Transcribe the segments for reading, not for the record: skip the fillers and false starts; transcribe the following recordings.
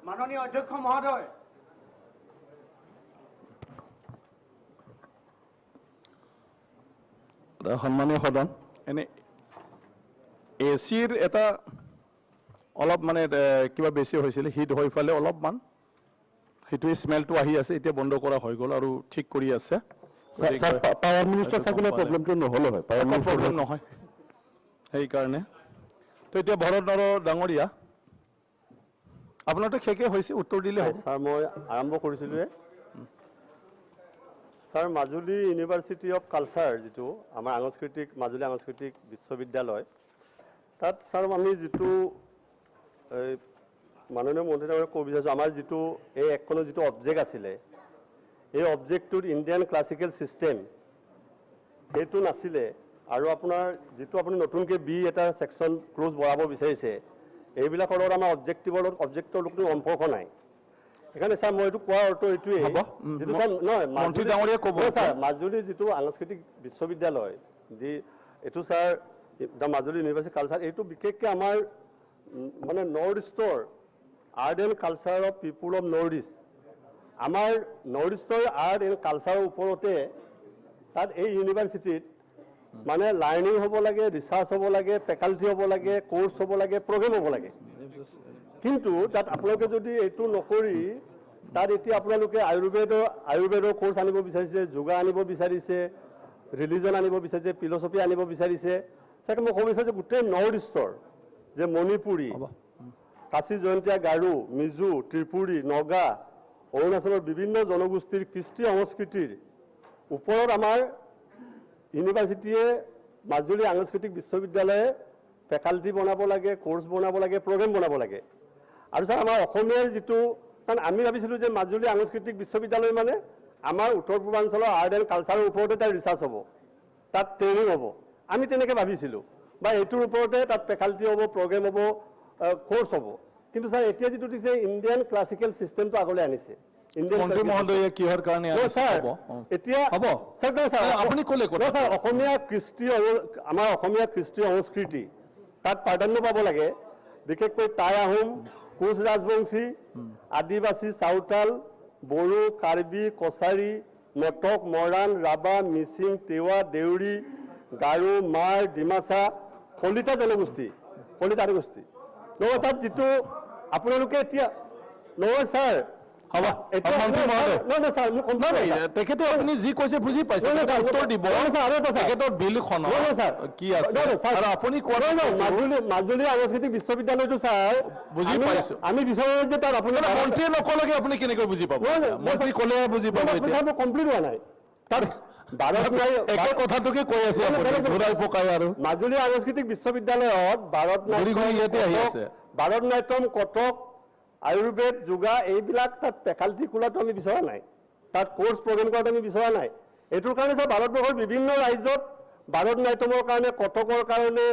মাননীয় অধ্যক্ষ মহোদয়, সন্মানীয় সদন, এনে এ চিৰ এটা অলপ মানে কিবা বেছি হৈছিলে, হিট হৈ পেলাই অলপমান সেইটো স্মেলটো আহি আছে, এতিয়া বন্ধ কৰা হৈ গ'ল আৰু ঠিক কৰি আছে। পাৱাৰ মিনিষ্টাৰ থাকিলে প্ৰব্লেমটো নহ'ল হয়, প্ৰব্লেম নহয় সেইকাৰণে। তো এতিয়া ভৰত নৰ ডাঙৰীয়া, আপোনাৰতো শেষে হৈছে, উত্তৰ দিলে হ'ব। ছাৰ, মই আৰম্ভ কৰিছিলোঁৱে। Sir, Majuli university of culture, যিটো আমাৰ সাংস্কৃতিক মাজুলী সাংস্কৃতিক বিশ্ববিদ্যালয়, তাত ছাৰ আমি যিটো এই মাননীয় মন্ত্ৰী ডাঙৰীয়াক ক'ব বিচাৰিছোঁ, আমাৰ যিটো এই এক্টখনৰ যিটো অবজেক্ট আছিলে, এই অবজেক্টটোত ইণ্ডিয়ান ক্লাছিকেল ছিষ্টেম সেইটো নাছিলে। আৰু আপোনাৰ যিটো আপুনি নতুনকৈ বি এটা ছেকশ্যন ক্ল'জ বঢ়াব বিচাৰিছে, এইবিলাকৰ লগত আমাৰ অবজেক্টিভৰ লগত অবজেক্টৰ লগত কোনো সম্পৰ্ক নাই। সেইকাৰণে ছাৰ মই এইটো কোৱাৰ অৰ্থ এইটোৱেই, যিটো ছাৰ নহয় মন্ত্ৰী ডাঙৰীয়াই ক'ব। ছাৰ, মাজুলী যিটো সাংস্কৃতিক বিশ্ববিদ্যালয়, যি এইটো sir the Majuli university culture, এইটো বিশেষকৈ আমাৰ মানে নৰ্থ ইষ্টৰ art and culture of people of north east, আমাৰ নৰ্থ ইষ্টৰ আৰ্ট এণ্ড কালচাৰৰ ওপৰতে তাত এই ইউনিভাৰ্চিটিত মানে লাৰ্ণিং হ'ব লাগে, ৰিচাৰ্চ হ'ব লাগে, ফেকাল্টি হ'ব লাগে, কোৰ্চ হ'ব লাগে, প্ৰগ্ৰেম হ'ব লাগে। কিন্তু তাত আপোনালোকে যদি এইটো নকৰি তাত এতিয়া আপোনালোকে আয়ুৰ্বেদৰ কোৰ্চ আনিব বিচাৰিছে, যোগা আনিব বিচাৰিছে, ৰিলিজন আনিব বিচাৰিছে, ফিলচফি আনিব বিচাৰিছে। চাগে মই ক'ব বিচাৰিছোঁ গোটেই নৰ্থ ইষ্টৰ যে মণিপুৰী, কাচি জয়ন্তীয়া, গাৰো, মিজো, ত্ৰিপুৰী, নগা, অৰুণাচলৰ বিভিন্ন জনগোষ্ঠীৰ কৃষ্টি সংস্কৃতিৰ ওপৰত আমাৰ ইউনিভাৰ্চিটিয়ে মাজুলী সাংস্কৃতিক বিশ্ববিদ্যালয়ে ফেকাল্টি বনাব লাগে, কোৰ্চ বনাব লাগে, প্ৰগ্ৰেম বনাব লাগে। আৰু ছাৰ আমাৰ অসমীয়াৰ যিটো, কাৰণ আমি ভাবিছিলোঁ যে মাজুলী সাংস্কৃতিক বিশ্ববিদ্যালয় মানে আমাৰ উত্তৰ পূৰ্বাঞ্চলৰ আৰ্ট এণ্ড কালচাৰৰ ওপৰতে তাত ৰিচাৰ্চ হ'ব, তাত ট্ৰেইনিং হ'ব, আমি তেনেকৈ ভাবিছিলোঁ, বা এইটোৰ ওপৰতে তাত ফেকাল্টি হ'ব, প্ৰগ্ৰেম হ'ব, কোৰ্চ হ'ব। কিন্তু ছাৰ এতিয়া যিটো দিছে ইণ্ডিয়ান ক্লাছিকেল ছিষ্টেমটো আগলৈ আনিছে। মন্ত্ৰী মহোদয়ে কিহৰ কাৰণে এতিয়া আপুনি ক'লে ছাৰ অসমীয়া কৃষ্টি, আমাৰ অসমীয়া কৃষ্টি সংস্কৃতি তাত প্ৰাধান্য পাব লাগে, বিশেষকৈ টাই আহোম, কোচ ৰাজবংশী, আদিবাসী, চাওতাল, বড়ো, কাৰ্বি, কছাৰী, মটক, মৰাণ, ৰাভা, মিচিং, তিৱা, দেউৰী, গাৰো, মাৰ, ডিমাচা, কলিতা জনগোষ্ঠী, কলিতা জনগোষ্ঠী। নহয় তাত যিটো আপোনালোকে এতিয়া নহয় ছাৰ, তেখেতে আপুনি যি কৈছে বুজি পাইছে, উত্তৰ দিব। তেখেতৰ বিলখন কি আছে আৰু আপুনি কোৱা মাজুলী সাংস্কৃতিক বিশ্ববিদ্যালয়টো ছাৰ বুজি পাইছো, আমি বিচাৰো যে তাত আপুনি মন্ত্ৰীয়ে নক'লেকে আপুনি কেনেকৈ বুজি পাব? মন্ত্ৰী ক'লে বুজি পাব। এতিয়া কমপ্লিট হোৱা নাই তাত একে কথাটোকে কৈ আছে ঘূৰাই পকাই। আৰু মাজুলী সাংস্কৃতিক বিশ্ববিদ্যালয়ত ভাৰতনাট্যম, কথক, আয়ুৰ্বেদ, যোগা এইবিলাক তাত ফেকাল্টি খোলাটো আমি বিচৰা নাই, তাত কোৰ্চ প্ৰগ্ৰেম কৰাটো আমি বিচৰা নাই। এইটোৰ কাৰণে ছাৰ ভাৰতবৰ্ষৰ বিভিন্ন ৰাজ্যত ভাৰতনাট্যমৰ কাৰণে, কথকৰ কাৰণে,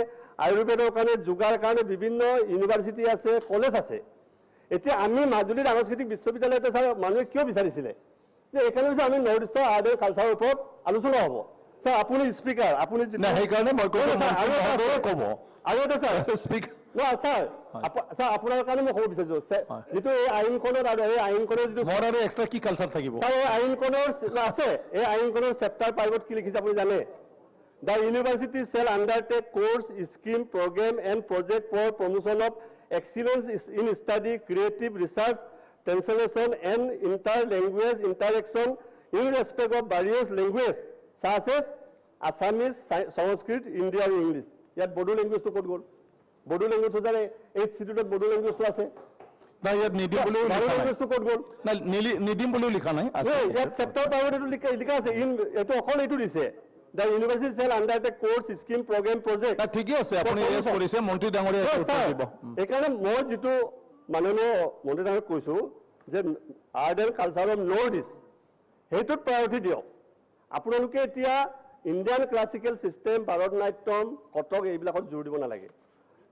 আয়ুৰ্বেদৰ কাৰণে, যোগাৰ কাৰণে বিভিন্ন ইউনিভাৰ্চিটি আছে, কলেজ আছে। এতিয়া আমি মাজুলীৰ সাংস্কৃতিক বিশ্ববিদ্যালয়তে ছাৰ মানুহে কিয় বিচাৰিছিলে যে এইকাৰণে হৈছে আমি নৰ্থ ইষ্টৰ আৰ্ট এণ্ড কালচাৰৰ ওপৰত আলোচনা হ'ব। ছাৰ আপুনি স্পীকাৰ, আপুনি সেইকাৰণে মই ক'ব। আৰু এটা ছাৰ স্পীকাৰ নহয় ছাৰ, ছাৰ আপোনাৰ কাৰণে মই ক'ব বিচাৰিছোঁ যিটো এই আইনখনত আৰু এই আইনখনৰ যিটো মোৰ আৰু এক্সট্ৰা কি কালচাৰ থাকিব ছাৰ, এই আইনখনৰ আছে, এই আইনখনৰ চেপ্টাৰ 5ত কি লিখিছে আপুনি জানে? The university shall undertake course, scheme, programme and project for promotion of excellence in study, creative research, translation and inter language interaction in respect of various language such as Assamese, Sanskrit, Hindi আৰু English. ইয়াত বড়ো লেংগুৱেজটো ক'ত গ'ল? বড়ো লেংগুৱেজটো জানে 8 চিডিউলত বড়ো লেংগুৱেজটো আছে নাই, ইয়াত নিদিম বুলিও লিখা নাই। লেংগুৱেজটো ক'ত গ'ল? নাই, নিদিম বুলিও লিখা নাই। ইয়াত চেপ্টাৰ 5ত এইটো লিখা আছে, ইন এইটো অকল এইটো দিছে the university shall undertake course, scheme, programme, project. ঠিকে আছে, আপুনি ইয়েছ কৰিছে, মন্ত্ৰী ডাঙৰীয়াই উত্তৰ দিব। সেইকাৰণে মই যিটো মাননীয় মন্ত্ৰী ডাঙৰীয়াক কৈছোঁ যে art and culture of north east সেইটোত প্ৰায়ৰিটি দিয়ক। আপোনালোকে এতিয়া Indian classical system, Bharatanatyam, Kathak এইবিলাকত জোৰ দিব নালাগে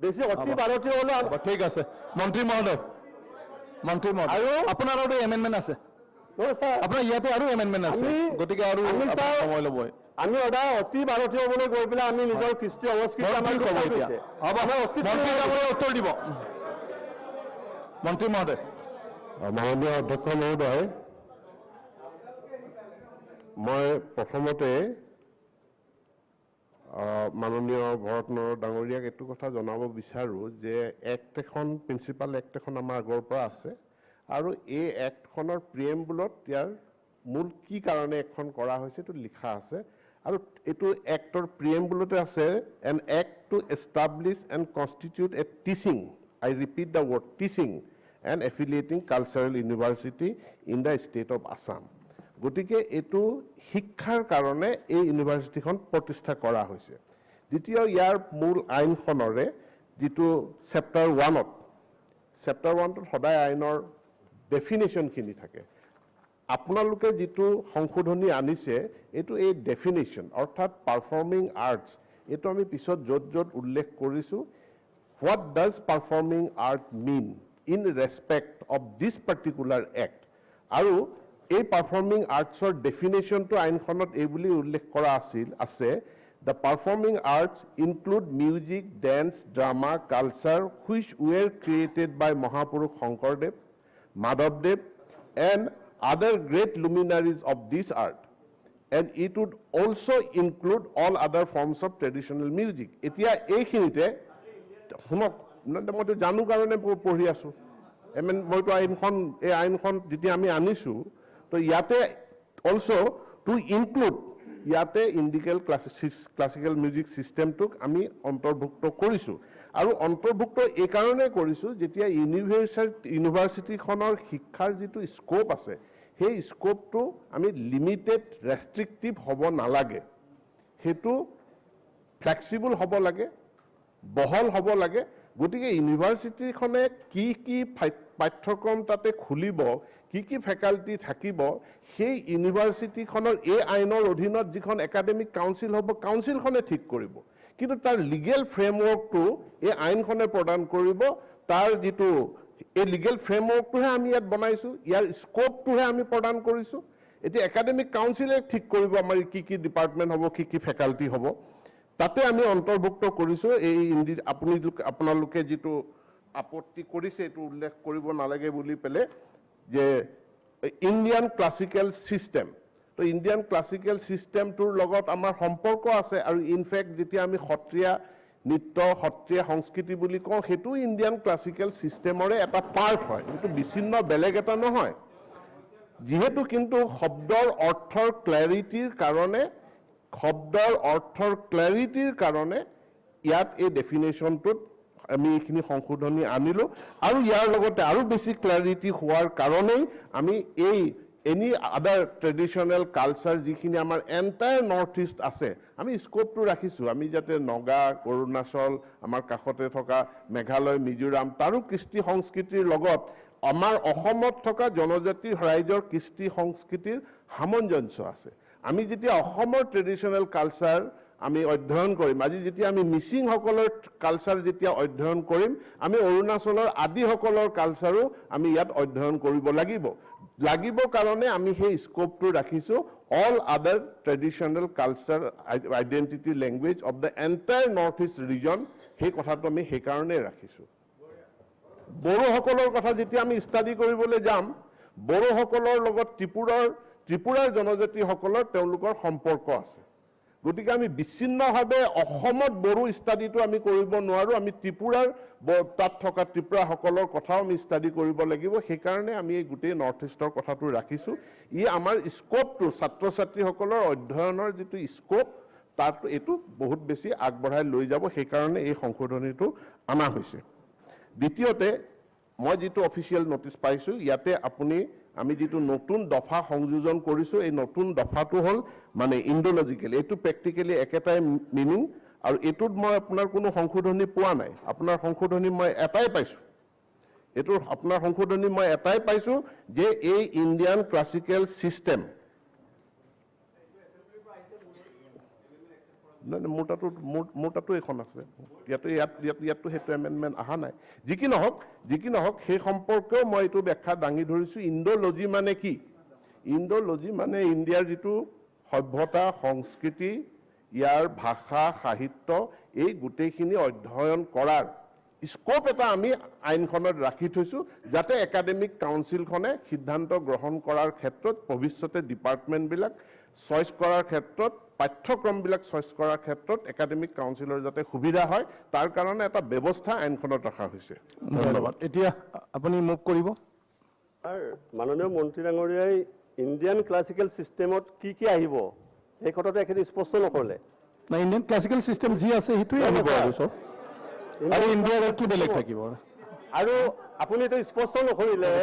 বেছি। অতি ভাৰতীয় হ'লে ঠিক আছে। মন্ত্ৰী মহোদয়, মন্ত্ৰী মহোদয়, আৰু আপোনাৰ আৰু এমেণ্ডমেণ্ট আছে আপোনাৰ ইয়াতে আৰু এমেণ্ডমেণ্ট আছে, গতিকে আৰু সময় ল'ব। আমি সদায় অতি ভাৰতীয় হ'বলৈ গৈ পেলাই আমি নিজৰ কৃষ্টি সংস্কৃতি উত্তৰ দিব মন্ত্ৰী মহোদয়। মাননীয় অধ্যক্ষ মহোদয়, মই প্ৰথমতে মাননীয় ভৰত নৰহ ডাঙৰীয়াক এইটো কথা জনাব বিচাৰোঁ যে এক্ট এখন, প্ৰিন্সিপাল এক্ট এখন আমাৰ আগৰ পৰা আছে আৰু এই এক্টখনৰ প্ৰিএম্বুলত ইয়াৰ মূল কি কাৰণে এখন কৰা হৈছে এইটো লিখা আছে আৰু এইটো এক্টৰ প্ৰিএম্বুলতে আছে an act to establish and constitute a teaching, I repeat the word teaching and affiliating cultural university in the state of Assam. গতিকে এইটো শিক্ষাৰ কাৰণে এই ইউনিভাৰ্চিটিখন প্ৰতিষ্ঠা কৰা হৈছে। দ্বিতীয়, ইয়াৰ মূল আইনখনৰে যিটো চেপ্টাৰ ওৱানটোত সদায় আইনৰ ডেফিনেশ্যনখিনি থাকে। আপোনালোকে যিটো সংশোধনী আনিছে এইটো এই ডেফিনেশ্যন অৰ্থাৎ পাৰফৰ্মিং আৰ্টছ, এইটো আমি পিছত য'ত য'ত উল্লেখ কৰিছোঁ। What does performing art mean in respect of this particular act? আৰু এই পাৰফৰ্মিং আৰ্টছৰ ডেফিনেশ্যনটো আইনখনত এই বুলি উল্লেখ কৰা আছে the performing arts include music, dance, drama, culture which were created by Mahapurush Sankardev, Madhabdev and other great luminaries of this art, and it would also include all other forms of traditional music. এতিয়া এইখিনিতে শুনক, মইতো জানো কাৰণে পঢ়ি আছোঁ। মইতো এই আইনখন যেতিয়া আমি আনিছোঁ তো ইয়াতে অলছ' টু ইনক্লুড ইয়াতে ইণ্ডিকেল ক্লাছিকেল মিউজিক ছিষ্টেমটোক আমি অন্তৰ্ভুক্ত কৰিছোঁ। আৰু অন্তৰ্ভুক্ত এইকাৰণে কৰিছোঁ যেতিয়া ইউনিভাৰ্চিটিখনৰ শিক্ষাৰ যিটো স্ক'প আছে সেই স্ক'পটো আমি লিমিটেড ৰেষ্ট্ৰিক্টিভ হ'ব নালাগে, সেইটো ফ্লেক্সিবল হ'ব লাগে, বহল হ'ব লাগে। গতিকে ইউনিভাৰ্চিটিখনে কি কি পাঠ্যক্ৰম তাতে খুলিব, কি কি ফেকাল্টি থাকিব, সেই ইউনিভাৰ্চিটিখনৰ এই আইনৰ অধীনত যিখন একাডেমিক কাউন্সিল হ'ব কাউন্সিলখনে ঠিক কৰিব, কিন্তু তাৰ লিগেল ফ্ৰেমৱৰ্কটো এই আইনখনে প্ৰদান কৰিব। তাৰ যিটো এই লিগেল ফ্ৰেমৱৰ্কটোহে আমি ইয়াত বনাইছোঁ, ইয়াৰ স্ক'পটোহে আমি প্ৰদান কৰিছোঁ। এতিয়া একাডেমিক কাউন্সিলে ঠিক কৰিব আমাৰ কি কি ডিপাৰ্টমেণ্ট হ'ব, কি কি ফেকাল্টি হ'ব, তাতে আমি অন্তৰ্ভুক্ত কৰিছোঁ। এই আপোনালোকে যিটো আপত্তি কৰিছে এইটো উল্লেখ কৰিব নালাগে বুলি পেলাই যে ইণ্ডিয়ান ক্লাছিকেল ছিষ্টেম, তো ইণ্ডিয়ান ক্লাছিকেল ছিষ্টেমটোৰ লগত আমাৰ সম্পৰ্ক আছে। আৰু ইনফেক্ট যেতিয়া আমি সত্ৰীয়া নৃত্য, সত্ৰীয়া সংস্কৃতি বুলি কওঁ, সেইটো ইণ্ডিয়ান ক্লাছিকেল ছিষ্টেমৰে এটা পাৰ্ট হয়, সেইটো বিচ্ছিন্ন বেলেগ এটা নহয়। যিহেতু কিন্তু শব্দৰ অৰ্থৰ ক্লেৰিটিৰ কাৰণে ইয়াত এই ডেফিনেশ্যনটোত আমি এইখিনি সংশোধনী আনিলোঁ। আৰু ইয়াৰ লগতে আৰু বেছি ক্লেৰিটি হোৱাৰ কাৰণেই আমি এই এনি আদাৰ ট্ৰেডিশ্যনেল কালচাৰ যিখিনি আমাৰ এণ্টায়াৰ নৰ্থ ইষ্ট আছে আমি স্ক'পটো ৰাখিছোঁ। আমি যাতে নগা, অৰুণাচল, আমাৰ কাষতে থকা মেঘালয়, মিজোৰাম, তাৰো কৃষ্টি সংস্কৃতিৰ লগত আমাৰ অসমত থকা জনজাতি ৰাইজৰ কৃষ্টি সংস্কৃতিৰ সামঞ্জস্য আছে। আমি যেতিয়া অসমৰ ট্ৰেডিশ্যনেল কালচাৰ আমি অধ্যয়ন কৰিম, আজি যেতিয়া আমি মিচিংসকলৰ কালচাৰ যেতিয়া অধ্যয়ন কৰিম, আমি অৰুণাচলৰ আদিসকলৰ কালচাৰো আমি ইয়াত অধ্যয়ন কৰিব লাগিব কাৰণে আমি সেই স্ক'পটো ৰাখিছোঁ। All other traditional culture, identity, language of the entire north east region, সেই কথাটো আমি সেইকাৰণেই ৰাখিছোঁ। বড়োসকলৰ কথা যেতিয়া আমি ষ্টাডি কৰিবলৈ যাম, বড়োসকলৰ লগত ত্ৰিপুৰাৰ জনজাতিসকলৰ তেওঁলোকৰ সম্পৰ্ক আছে। গতিকে আমি বিচ্ছিন্নভাৱে অসমত বড়ো ষ্টাডিটো আমি কৰিব নোৱাৰোঁ, আমি ত্ৰিপুৰাৰ তাত থকা ত্ৰিপুৰাসকলৰ কথাও আমি ষ্টাডি কৰিব লাগিব। সেইকাৰণে আমি এই গোটেই নৰ্থ ইষ্টৰ কথাটো ৰাখিছোঁ। ই আমাৰ স্ক'পটো, ছাত্ৰ ছাত্ৰীসকলৰ অধ্যয়নৰ যিটো স্ক'প, তাত এইটো বহুত বেছি আগবঢ়াই লৈ যাব, সেইকাৰণে এই সংশোধনীটো অনা হৈছে। দ্বিতীয়তে, মই যিটো অফিচিয়েল নটিচ পাইছোঁ, ইয়াতে আমি যিটো নতুন দফা সংযোজন কৰিছোঁ, এই নতুন দফাটো হ'ল মানে ইণ্ডলজিকেল, এইটো প্ৰেক্টিকেলি একেটাই মিনিং। আৰু এইটোত মই আপোনাৰ কোনো সংশোধনী পোৱা নাই, আপোনাৰ সংশোধনী মই এটাই পাইছোঁ, এইটোৰ আপোনাৰ সংশোধনী মই এটাই পাইছোঁ যে এই ইণ্ডিয়ান ক্লাছিকেল ছিষ্টেম, নাই মোৰ তাতো এইখন আছে, ইয়াতো সেইটো এমেণ্ডমেণ্ট অহা নাই। যি কি নহওক সেই সম্পৰ্কেও মই এইটো ব্যাখ্যা দাঙি ধৰিছোঁ। ইণ্ডলজি মানে কি? ইণ্ডলজি মানে ইণ্ডিয়াৰ যিটো সভ্যতা, সংস্কৃতি, ইয়াৰ ভাষা, সাহিত্য, এই গোটেইখিনি অধ্যয়ন কৰাৰ স্ক'প এটা আমি আইনখনত ৰাখি থৈছোঁ, যাতে একাডেমিক কাউন্সিলখনে সিদ্ধান্ত গ্ৰহণ কৰাৰ ক্ষেত্ৰত, ভৱিষ্যতে ডিপাৰ্টমেণ্টবিলাক চইচ কৰাৰ ক্ষেত্ৰত, পাঠ্যক্ৰমবিলাক চইচ কৰাৰ ক্ষেত্ৰত একাডেমিক কাউন্সিলৰ যাতে সুবিধা হয়, তাৰ কাৰণে এটা ব্যৱস্থা আইনখনত ৰখা হৈছে। ধন্যবাদ। এতিয়া আপুনি মুভ কৰিব। ছাৰ, মাননীয় মন্ত্ৰী ডাঙৰীয়াই ইণ্ডিয়ান ক্লাছিকেল ছিষ্টেমত কি কি আহিব সেই কথাটো এখেতে স্পষ্ট নকৰিলে। নাই, ইণ্ডিয়ান ক্লাছিকেল ছিষ্টেম যি আছে সেইটোৱে আহিব আৰু চব, আৰু ইণ্ডিয়াৰ কি বেলেগ থাকিব? আৰু আপুনি এইটো স্পষ্ট নকৰিলে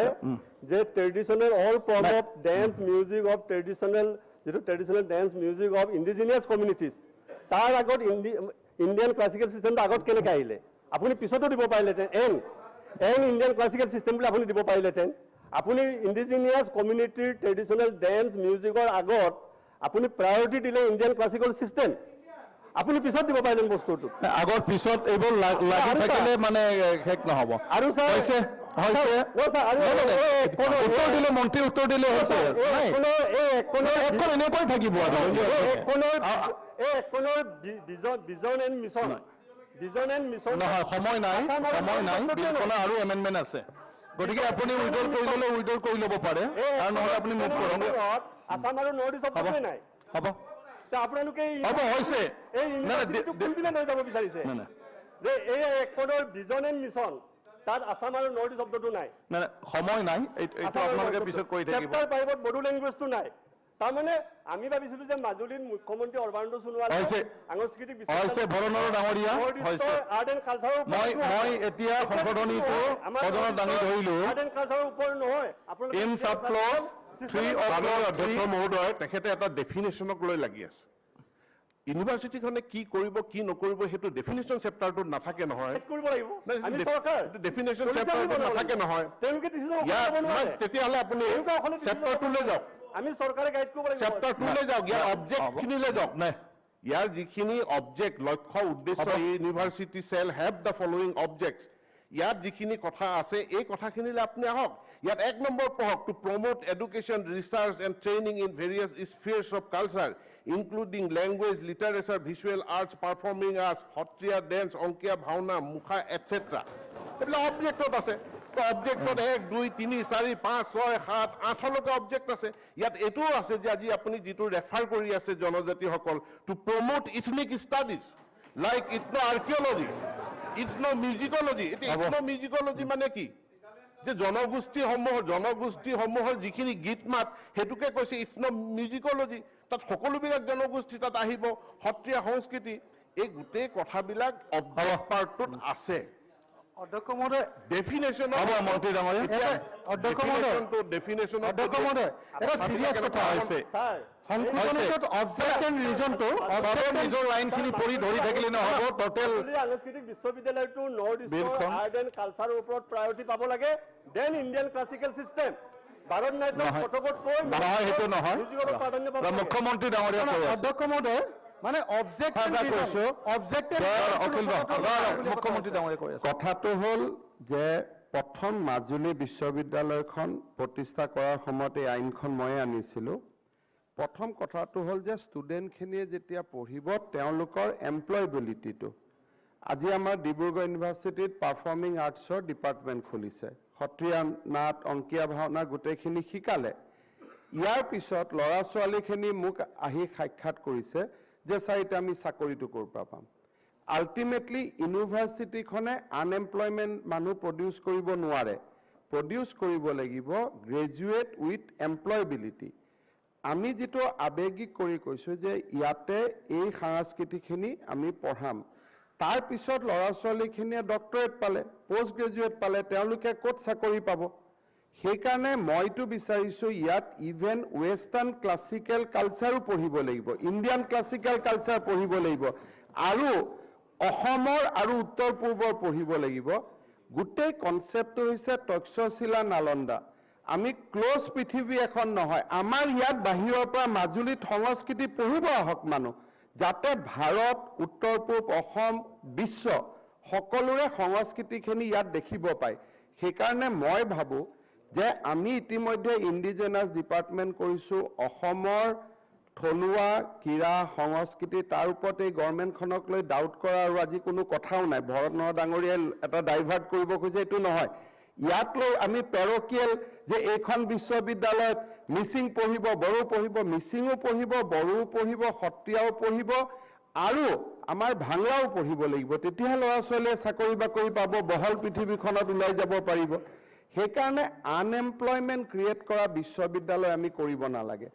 যে traditional all form of dance music of traditional, যিটো traditional dance music of indigenous communities, তাৰ আগত ইণ্ডিয়ান ক্লাছিকেল ছিষ্টেমটো আগত কেনেকৈ আহিলে? আপুনি পিছতো দিব পাৰিলেহেঁতেন, এন ইণ্ডিয়ান ক্লাছিকেল ছিষ্টেম বুলি আপুনি দিব পাৰিলেহেঁতেন। আপুনি ইণ্ডিজিনিয়াছ কমিউনিটিৰ ট্ৰেডিশ্যনেল ডেন্স মিউজিকৰ আগত আপুনি প্ৰায়ৰিটি দিলে ইণ্ডিয়ান ক্লাছিকেল ছিষ্টেম, আপুনি পিছত দিব পাৰিলেন বস্তুটো। আগত পিছত এইবোৰ লাগি থাকিলে মানে শেষ নহ'ব। আৰু ছাৰ, হৈছে হৈছে উত্তৰ দিলে মন্ত্ৰী, উত্তৰ দিলে হৈছে। এখন এনেকৈ থাকিব আৰু vision and mission, vision and mission. নহয়, সময় নাই, সময় নাই, বিলখনৰ আৰু এমেণ্ডমেণ্ট আছে, গতিকে আপুনি উইড্ৰ কৰি ল'লে উইড্ৰ কৰি ল'ব পাৰে, আৰু নহ'লে আপুনি মুভ কৰক। আছাম আৰু নৰ্থ ইষ্ট নাই হ'ব, আপোনালোকে হ'ব হৈছে। এই ইউনিভাৰ্চিটিটো কোনপিনে লৈ যাব বিচাৰিছে যে এই এক্টৰ ভিজন এণ্ড মিছন, তাত আছাম আৰু নৰ্থ ইষ্ট শব্দটো নাই। নাই, সময় নাই, এইটো আপোনালোকে পিছত কৰি থাকিব। চেপ্টাৰ 5ত বড়ো লেংগুৱেজটো নাই। তাৰমানে আমি ভাবিছিলো যে মাজুলীত মুখ্যমন্ত্ৰী সৰ্বানন্দ সোণোৱাল সাংস্কৃতিক হৈছে, ভৰণৰ ডাঙৰীয়া হৈছে। আৰ্ট এণ্ড কালচাৰৰ মই এতিয়া সংশোধনীটো সদনত দাঙি ধৰিলো। আৰ্ট এণ্ড কালচাৰৰ ওপৰত নহয়, ইন চাব ক্লজ 3 অফ অধ্যক্ষ মহোদয়, তেখেতে এটা ডেফিনেশ্যনক লৈ লাগি আছে। ইউনিভাৰ্চিটিখনে কি কৰিব কি নকৰিব সেইটো ডেফিনেশ্যন চেপ্টাৰটোত নাথাকে নহয়। ডেফিনেশ্যন চেপ্টাৰটোত নাথাকে নহয়। তেতিয়াহ'লে আপুনি চেপ্টাৰটোলৈ যাওক, আমি চৰকাৰে গাইড কৰিব লাগিব। চেপ্টাৰটোলৈ যাওক, ইয়াৰ অবজেক্টখিনিলৈ যাওক। ইয়াৰ যিখিনি অবজেক্ট, লক্ষ্য, উদ্দেশ্য, এই university shall have the following objects, ইয়াত যিখিনি কথা আছে এই কথাখিনিলৈ আপুনি আহক। ইয়াত 1 নম্বৰ পঢ়ক, to promote education, research and training in various spheres of culture including language, literature, visual arts, performing arts, Sattriya dance, Ankiya Bhaona, মুখা এটচেট্ৰা। এইবিলাক অবজেক্টত আছে। তো অবজেক্টত 1 2 3 4 5 6 7 8লৈকে অবজেক্ট আছে। ইয়াত এইটোও আছে যে আজি আপুনি যিটো ৰেফাৰ কৰি আছে জনজাতিসকল, to promote ethnic studies like ethno archaeology, ethno musicology. এতিয়া ইথনো মিউজিকলজি মানে কি? যে জনগোষ্ঠীসমূহৰ যিখিনি গীত মাত সেইটোকে কৈছে ইথনো মিউজিকলজি। তাত সকলোবিলাক জনগোষ্ঠী তাত আহিব, সত্ৰীয়া সংস্কৃতি, এই গোটেই কথাবিলাক অবজেক্ট পাৰ্টটোত আছে। অধ্যক্ষ মহোদয়, ডেফিনেশ্যন হ'ব মন্ত্ৰী ডাঙৰীয়া, অধ্যক্ষ মহোদয়, ডেফিনেশ্যন অধ্যক্ষ মহোদয়, এটা চিৰিয়াছ কথা হৈছে। সংশোধনীটোত অবজেক্ট এণ্ড ৰিজনটো নিজৰ লাইনখিনি পঢ়ি ধৰি থাকিলে নহ'ব। টোটেল সাংস্কৃতিক বিশ্ববিদ্যালয়টো নৰ্থ ইষ্টৰ আৰ্ট এণ্ড কালচাৰৰ ওপৰত প্ৰায়ৰিটি পাব লাগে, then Indian classical system. Bharatanatyam কথকত কৈ নহয়, সেইটো নহয়। মুখ্যমন্ত্ৰী ডাঙৰীয়া কৈ আছে। অধ্যক্ষ মহোদয়, মানে অবজেক্ট অবজেক্ট মুখ্যমন্ত্ৰী ডাঙৰীয়া কৈ আছে। কথাটো হ'ল যে প্ৰথম মাজুলী বিশ্ববিদ্যালয়খন প্ৰতিষ্ঠা কৰাৰ সময়ত এই আইনখন ময়ে আনিছিলোঁ। প্ৰথম কথাটো হ'ল যে ষ্টুডেণ্টখিনিয়ে যেতিয়া পঢ়িব তেওঁলোকৰ এমপ্লয়বিলিটিটো, আজি আমাৰ ডিব্ৰুগড় ইউনিভাৰ্চিটিত পাৰফৰ্মিং আৰ্টছৰ ডিপাৰ্টমেণ্ট খুলিছে, সত্ৰীয়া নাট, অংকীয়া ভাওনা গোটেইখিনি শিকালে। ইয়াৰ পিছত ল'ৰা ছোৱালীখিনি মোক আহি সাক্ষাৎ কৰিছে যে ছাৰ এতিয়া আমি চাকৰিটো ক'ৰ পৰা পাম। আল্টিমেটলি ইউনিভাৰ্চিটিখনে আনএমপ্লয়মেণ্ট মানুহ প্ৰডিউচ কৰিব নোৱাৰে, প্ৰডিউচ কৰিব লাগিব গ্ৰেজুৱেট উইথ এমপ্লয়বিলিটি। আমি যিটো আৱেগিক কৰি কৈছোঁ যে ইয়াতে এই সাংস্কৃতিকখিনি আমি পঢ়াম, তাৰপিছত ল'ৰা ছোৱালীখিনিয়ে ডক্টৰেট পালে, পষ্ট গ্ৰেজুৱেট পালে, তেওঁলোকে ক'ত চাকৰি পাব? সেইকাৰণে মইতো বিচাৰিছোঁ ইয়াত ইভেন ৱেষ্টাৰ্ণ ক্লাছিকেল কালচাৰো পঢ়িব লাগিব, ইণ্ডিয়ান ক্লাছিকেল কালচাৰ পঢ়িব লাগিব, আৰু অসমৰ আৰু উত্তৰ পূৰ্বৰ পঢ়িব লাগিব। গোটেই কনচেপ্টটো হৈছে তক্ষশিলা, নালন্দা। আমি ক্ল'জ পৃথিৱী এখন নহয়, আমাৰ ইয়াত বাহিৰৰ পৰা মাজুলীত সংস্কৃতি পঢ়িব আহক মানুহ, যাতে ভাৰত, উত্তৰ পূব, অসম, বিশ্ব সকলোৰে সংস্কৃতিখিনি ইয়াত দেখিব পায়। সেইকাৰণে মই ভাবোঁ যে আমি ইতিমধ্যে ইণ্ডিজেনাছ ডিপাৰ্টমেণ্ট কৰিছোঁ, অসমৰ থলুৱা ক্ৰীড়া সংস্কৃতি তাৰ ওপৰত এই গভৰ্ণমেণ্টখনক লৈ ডাউট কৰা আৰু আজি কোনো কথাও নাই। ভৰত নৰহ ডাঙৰীয়াই এটা ডাইভাৰ্ট কৰিব খুজিছে, এইটো নহয়। ইয়াক লৈ আমি পেৰকিয়েল যে এইখন বিশ্ববিদ্যালয়ত মিচিং পঢ়িব, বড়ো পঢ়িব, মিচিঙো পঢ়িব, বড়োও পঢ়িব, সত্ৰীয়াও পঢ়িব আৰু আমাৰ ভাংৰাও পঢ়িব লাগিব, তেতিয়াহে ল'ৰা ছোৱালীয়ে চাকৰি বাকৰি পাব, বহল পৃথিৱীখনত ওলাই যাব পাৰিব। সেইকাৰণে আনএমপ্লয়মেণ্ট ক্ৰিয়েট কৰা বিশ্ববিদ্যালয় আমি কৰিব নালাগে।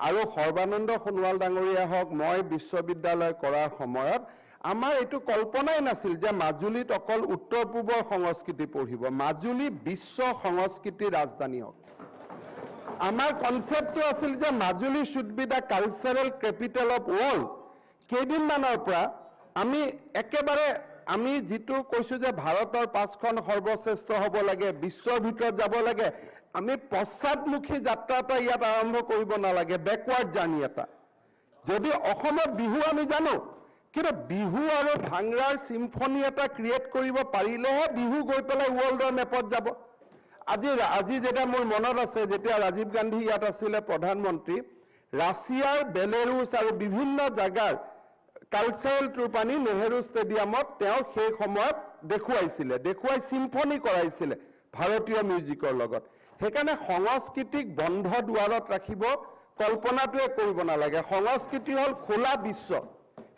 আৰু সৰ্বানন্দ সোণোৱাল ডাঙৰীয়া হওক, মই বিশ্ববিদ্যালয় কৰাৰ সময়ত আমাৰ এইটো কল্পনাই নাছিল যে মাজুলীত অকল উত্তৰ পূবৰ সংস্কৃতি পঢ়িব, মাজুলী বিশ্ব সংস্কৃতিৰ ৰাজধানী হওক। আমাৰ কনচেপ্টটো আছিল যে Majuli should be the cultural capital of world. কেইদিনমানৰ পৰা আমি একেবাৰে আমি যিটো কৈছোঁ যে ভাৰতৰ 5খন সৰ্বশ্ৰেষ্ঠ হ'ব লাগে, বিশ্বৰ ভিতৰত যাব লাগে, আমি পশ্চাদমুখী যাত্ৰা এটা ইয়াত আৰম্ভ কৰিব নালাগে, বেকৱাৰ্ড জাৰ্ণি এটা। যদি অসমত বিহু আমি জানো, কিন্তু বিহু আৰু ভাংৰাৰ চিম্ফনী এটা ক্ৰিয়েট কৰিব পাৰিলেহে বিহু গৈ পেলাই ৱৰ্ল্ডৰ মেপত যাব। আজি আজি যেতিয়া মোৰ মনত আছে, যেতিয়া ৰাজীৱ গান্ধী ইয়াত আছিলে প্ৰধানমন্ত্ৰী, ৰাছিয়াৰ, বেলেৰুছ আৰু বিভিন্ন জাগাৰ কালচাৰেল ট্ৰুপ আনি নেহেৰু ষ্টেডিয়ামত তেওঁ সেই সময়ত দেখুৱাইছিলে, দেখুৱাই চিম্ফনী কৰাইছিলে ভাৰতীয় মিউজিকৰ লগত। সেইকাৰণে সংস্কৃতিক বন্ধ দুৱাৰত ৰাখিব কল্পনাটোৱে কৰিব নালাগে। সংস্কৃতি হ'ল খোলা বিশ্ব।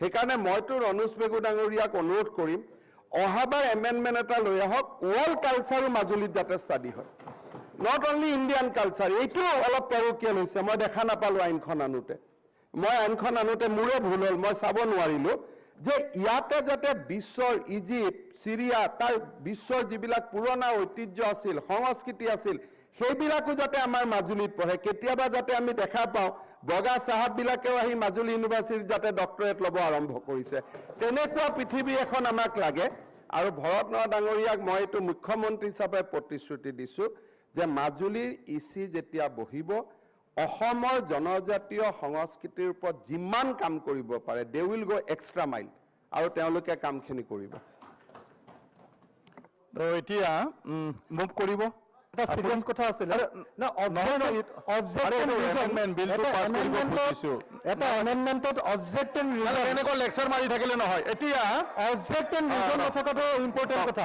সেইকাৰণে মইতো ৰণোজ পেগু ডাঙৰীয়াক অনুৰোধ কৰিম, অহাবাৰ এমেণ্ডমেণ্ট এটা লৈ আহক, ৱৰ্ল্ড কালচাৰো মাজুলীত যাতে ষ্টাডি হয়, not only Indian culture. এইটোও অলপ পেৰকিয়েল হৈছে, মই দেখা নাপালোঁ আইনখন আনোতে, মই আইনখন আনোতে মোৰে ভুল হ'ল, মই চাব নোৱাৰিলোঁ যে ইয়াতে যাতে বিশ্বৰ ইজিপ্ত, চিৰিয়া, তাৰ বিশ্বৰ যিবিলাক পুৰণা ঐতিহ্য আছিল, সংস্কৃতি আছিল, সেইবিলাকো যাতে আমাৰ মাজুলীত পঢ়ে। কেতিয়াবা যাতে আমি দেখা পাওঁ বগা চাহাববিলাকেও আহি মাজুলী ইউনিভাৰ্চিটিত যাতে ডক্টৰেট ল'ব আৰম্ভ কৰিছে, তেনেকুৱা পৃথিৱী এখন আমাক লাগে। আৰু ভৰত নৰহ ডাঙৰীয়াক মই এইটো মুখ্যমন্ত্ৰী হিচাপে প্ৰতিশ্ৰুতি দিছোঁ যে মাজুলীৰ ই চি যেতিয়া বহিব, অসমৰ জনজাতীয় সংস্কৃতিৰ ওপৰত যিমান কাম কৰিব পাৰে, they will go extra mile, আৰু তেওঁলোকে কামখিনি কৰিব। এতিয়া মুভ কৰিব। এটা চিৰিয়াছ কথা আছিলে এটা এমেণ্ডমেণ্টত অবজেক্ট এণ্ড ৰিজন, এনেকুৱা লেকচাৰ মাৰি থাকিলে নহয়। এতিয়া অবজেক্ট এণ্ড ৰিজন নথকাটো ইম্পৰ্টেণ্ট কথা।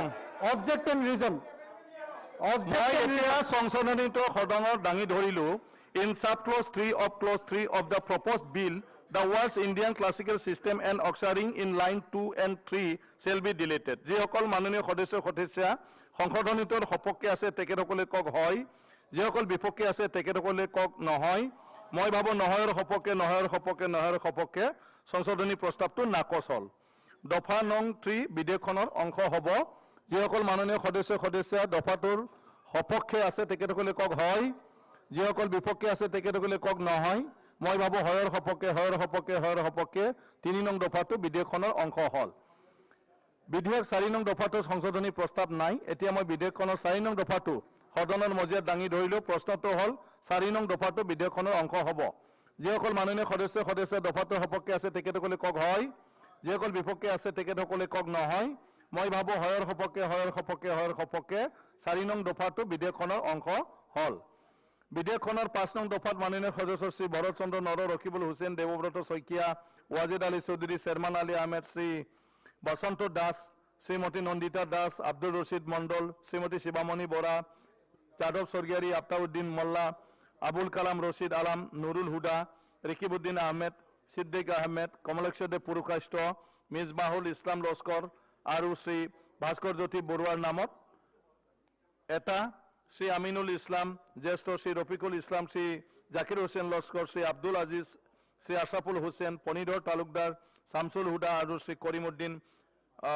অবজেক্ট এণ্ড ৰিজন, মই এতিয়া সংশোধনীত সদনত দাঙি ধৰিলোঁ, in sub clause 3 of clause 3 of the proposed bill, the words Indian classical system and occurring in line 2 and 3 shall be deleted. যিসকল মাননীয় সদস্য সদস্যা সংশোধনীটোৰ সপক্ষে আছে তেখেতসকলে কওক হয়, যিসকল বিপক্ষে আছে তেখেতসকলে কওক নহয়। মই ভাবোঁ নহয়ৰ সপক্ষে, নহয়ৰ সপক্ষে, নহয়ৰ সপক্ষে সংশোধনী প্ৰস্তাৱটো নাকচ হ'ল। দফা নং 3 বিধেয়কখনৰ অংশ হ'ব। যিসকল মাননীয় সদস্য সদস্যা দফাটোৰ সপক্ষে আছে তেখেতসকলে কওক হয়, যিসকল বিপক্ষে আছে তেখেতসকলে কওক নহয়। মই ভাবোঁ হয়ৰ সপক্ষে, হয়ৰ সপক্ষে, হয়ৰ সপক্ষে 3 নং দফাটো বিধেয়কখনৰ অংশ হ'ল। বিধেয়ক 4 নং দফাটো সংশোধনী প্ৰস্তাৱ নাই। এতিয়া মই বিধেয়কখনৰ 4 নং দফাটো সদনৰ মজিয়াত দাঙি ধৰিলোঁ। প্ৰশ্নটো হ'ল 4 নং দফাটো বিধেয়কখনৰ অংশ হ'ব। যিসকল মাননীয় সদস্য সদস্য দফাটোৰ সপক্ষে আছে তেখেতসকলে কওক হয়, যিসকল বিপক্ষে আছে তেখেতসকলে কওক নহয়। মই ভাবোঁ হয়ৰ সপক্ষে, হয়ৰ সপক্ষে, হয়ৰ সপক্ষে 4 নং দফাটো বিধেয়কখনৰ অংশ হ'ল। বিধেয়কখনৰ 5 নং দফাত মাননীয় সদস্য শ্ৰী ভৰত চন্দ্ৰ নৰহ, ৰকিবুল হুছেইন, দেৱব্ৰত শইকীয়া, ৱাজেদ আলী চৌধুৰী, শ্বেৰমান আলী আহমেদ, শ্ৰী বসন্ত দাস, শ্ৰীমতী নন্দিতা দাস, আব্দুল ৰছিদ মণ্ডল, শ্ৰীমতী শিৱামণি বৰা, যাদৱ স্বৰ্গীয়াৰী, আফতাউদ্দিন মোল্লা, আবুল কালাম ৰছিদ আলাম, নুৰুল হুদা, ৰেকিবুদ্দিন আহমেদ, সিদ্দিক আহমেদ, কমলেশ্বৰ দেৱ পুৰুষাষ্ট, মিজবাহুল ইছলাম লস্কৰ আৰু শ্ৰী ভাস্কৰ জ্যোতি বৰুৱাৰ নামত এটা, শ্ৰী আমিনুল ইছলাম জ্যেষ্ঠ, শ্ৰী ৰফিকুল ইছলাম, শ্ৰী জাকিৰ হুছেইন লস্কৰ, শ্ৰী আব্দুল আজিজ, শ্ৰী আশৰাফুল হুছেইন, ফণীধৰ তালুকদাৰ, শামছুল হুদা আৰু শ্ৰী কৰিমুদ্দিন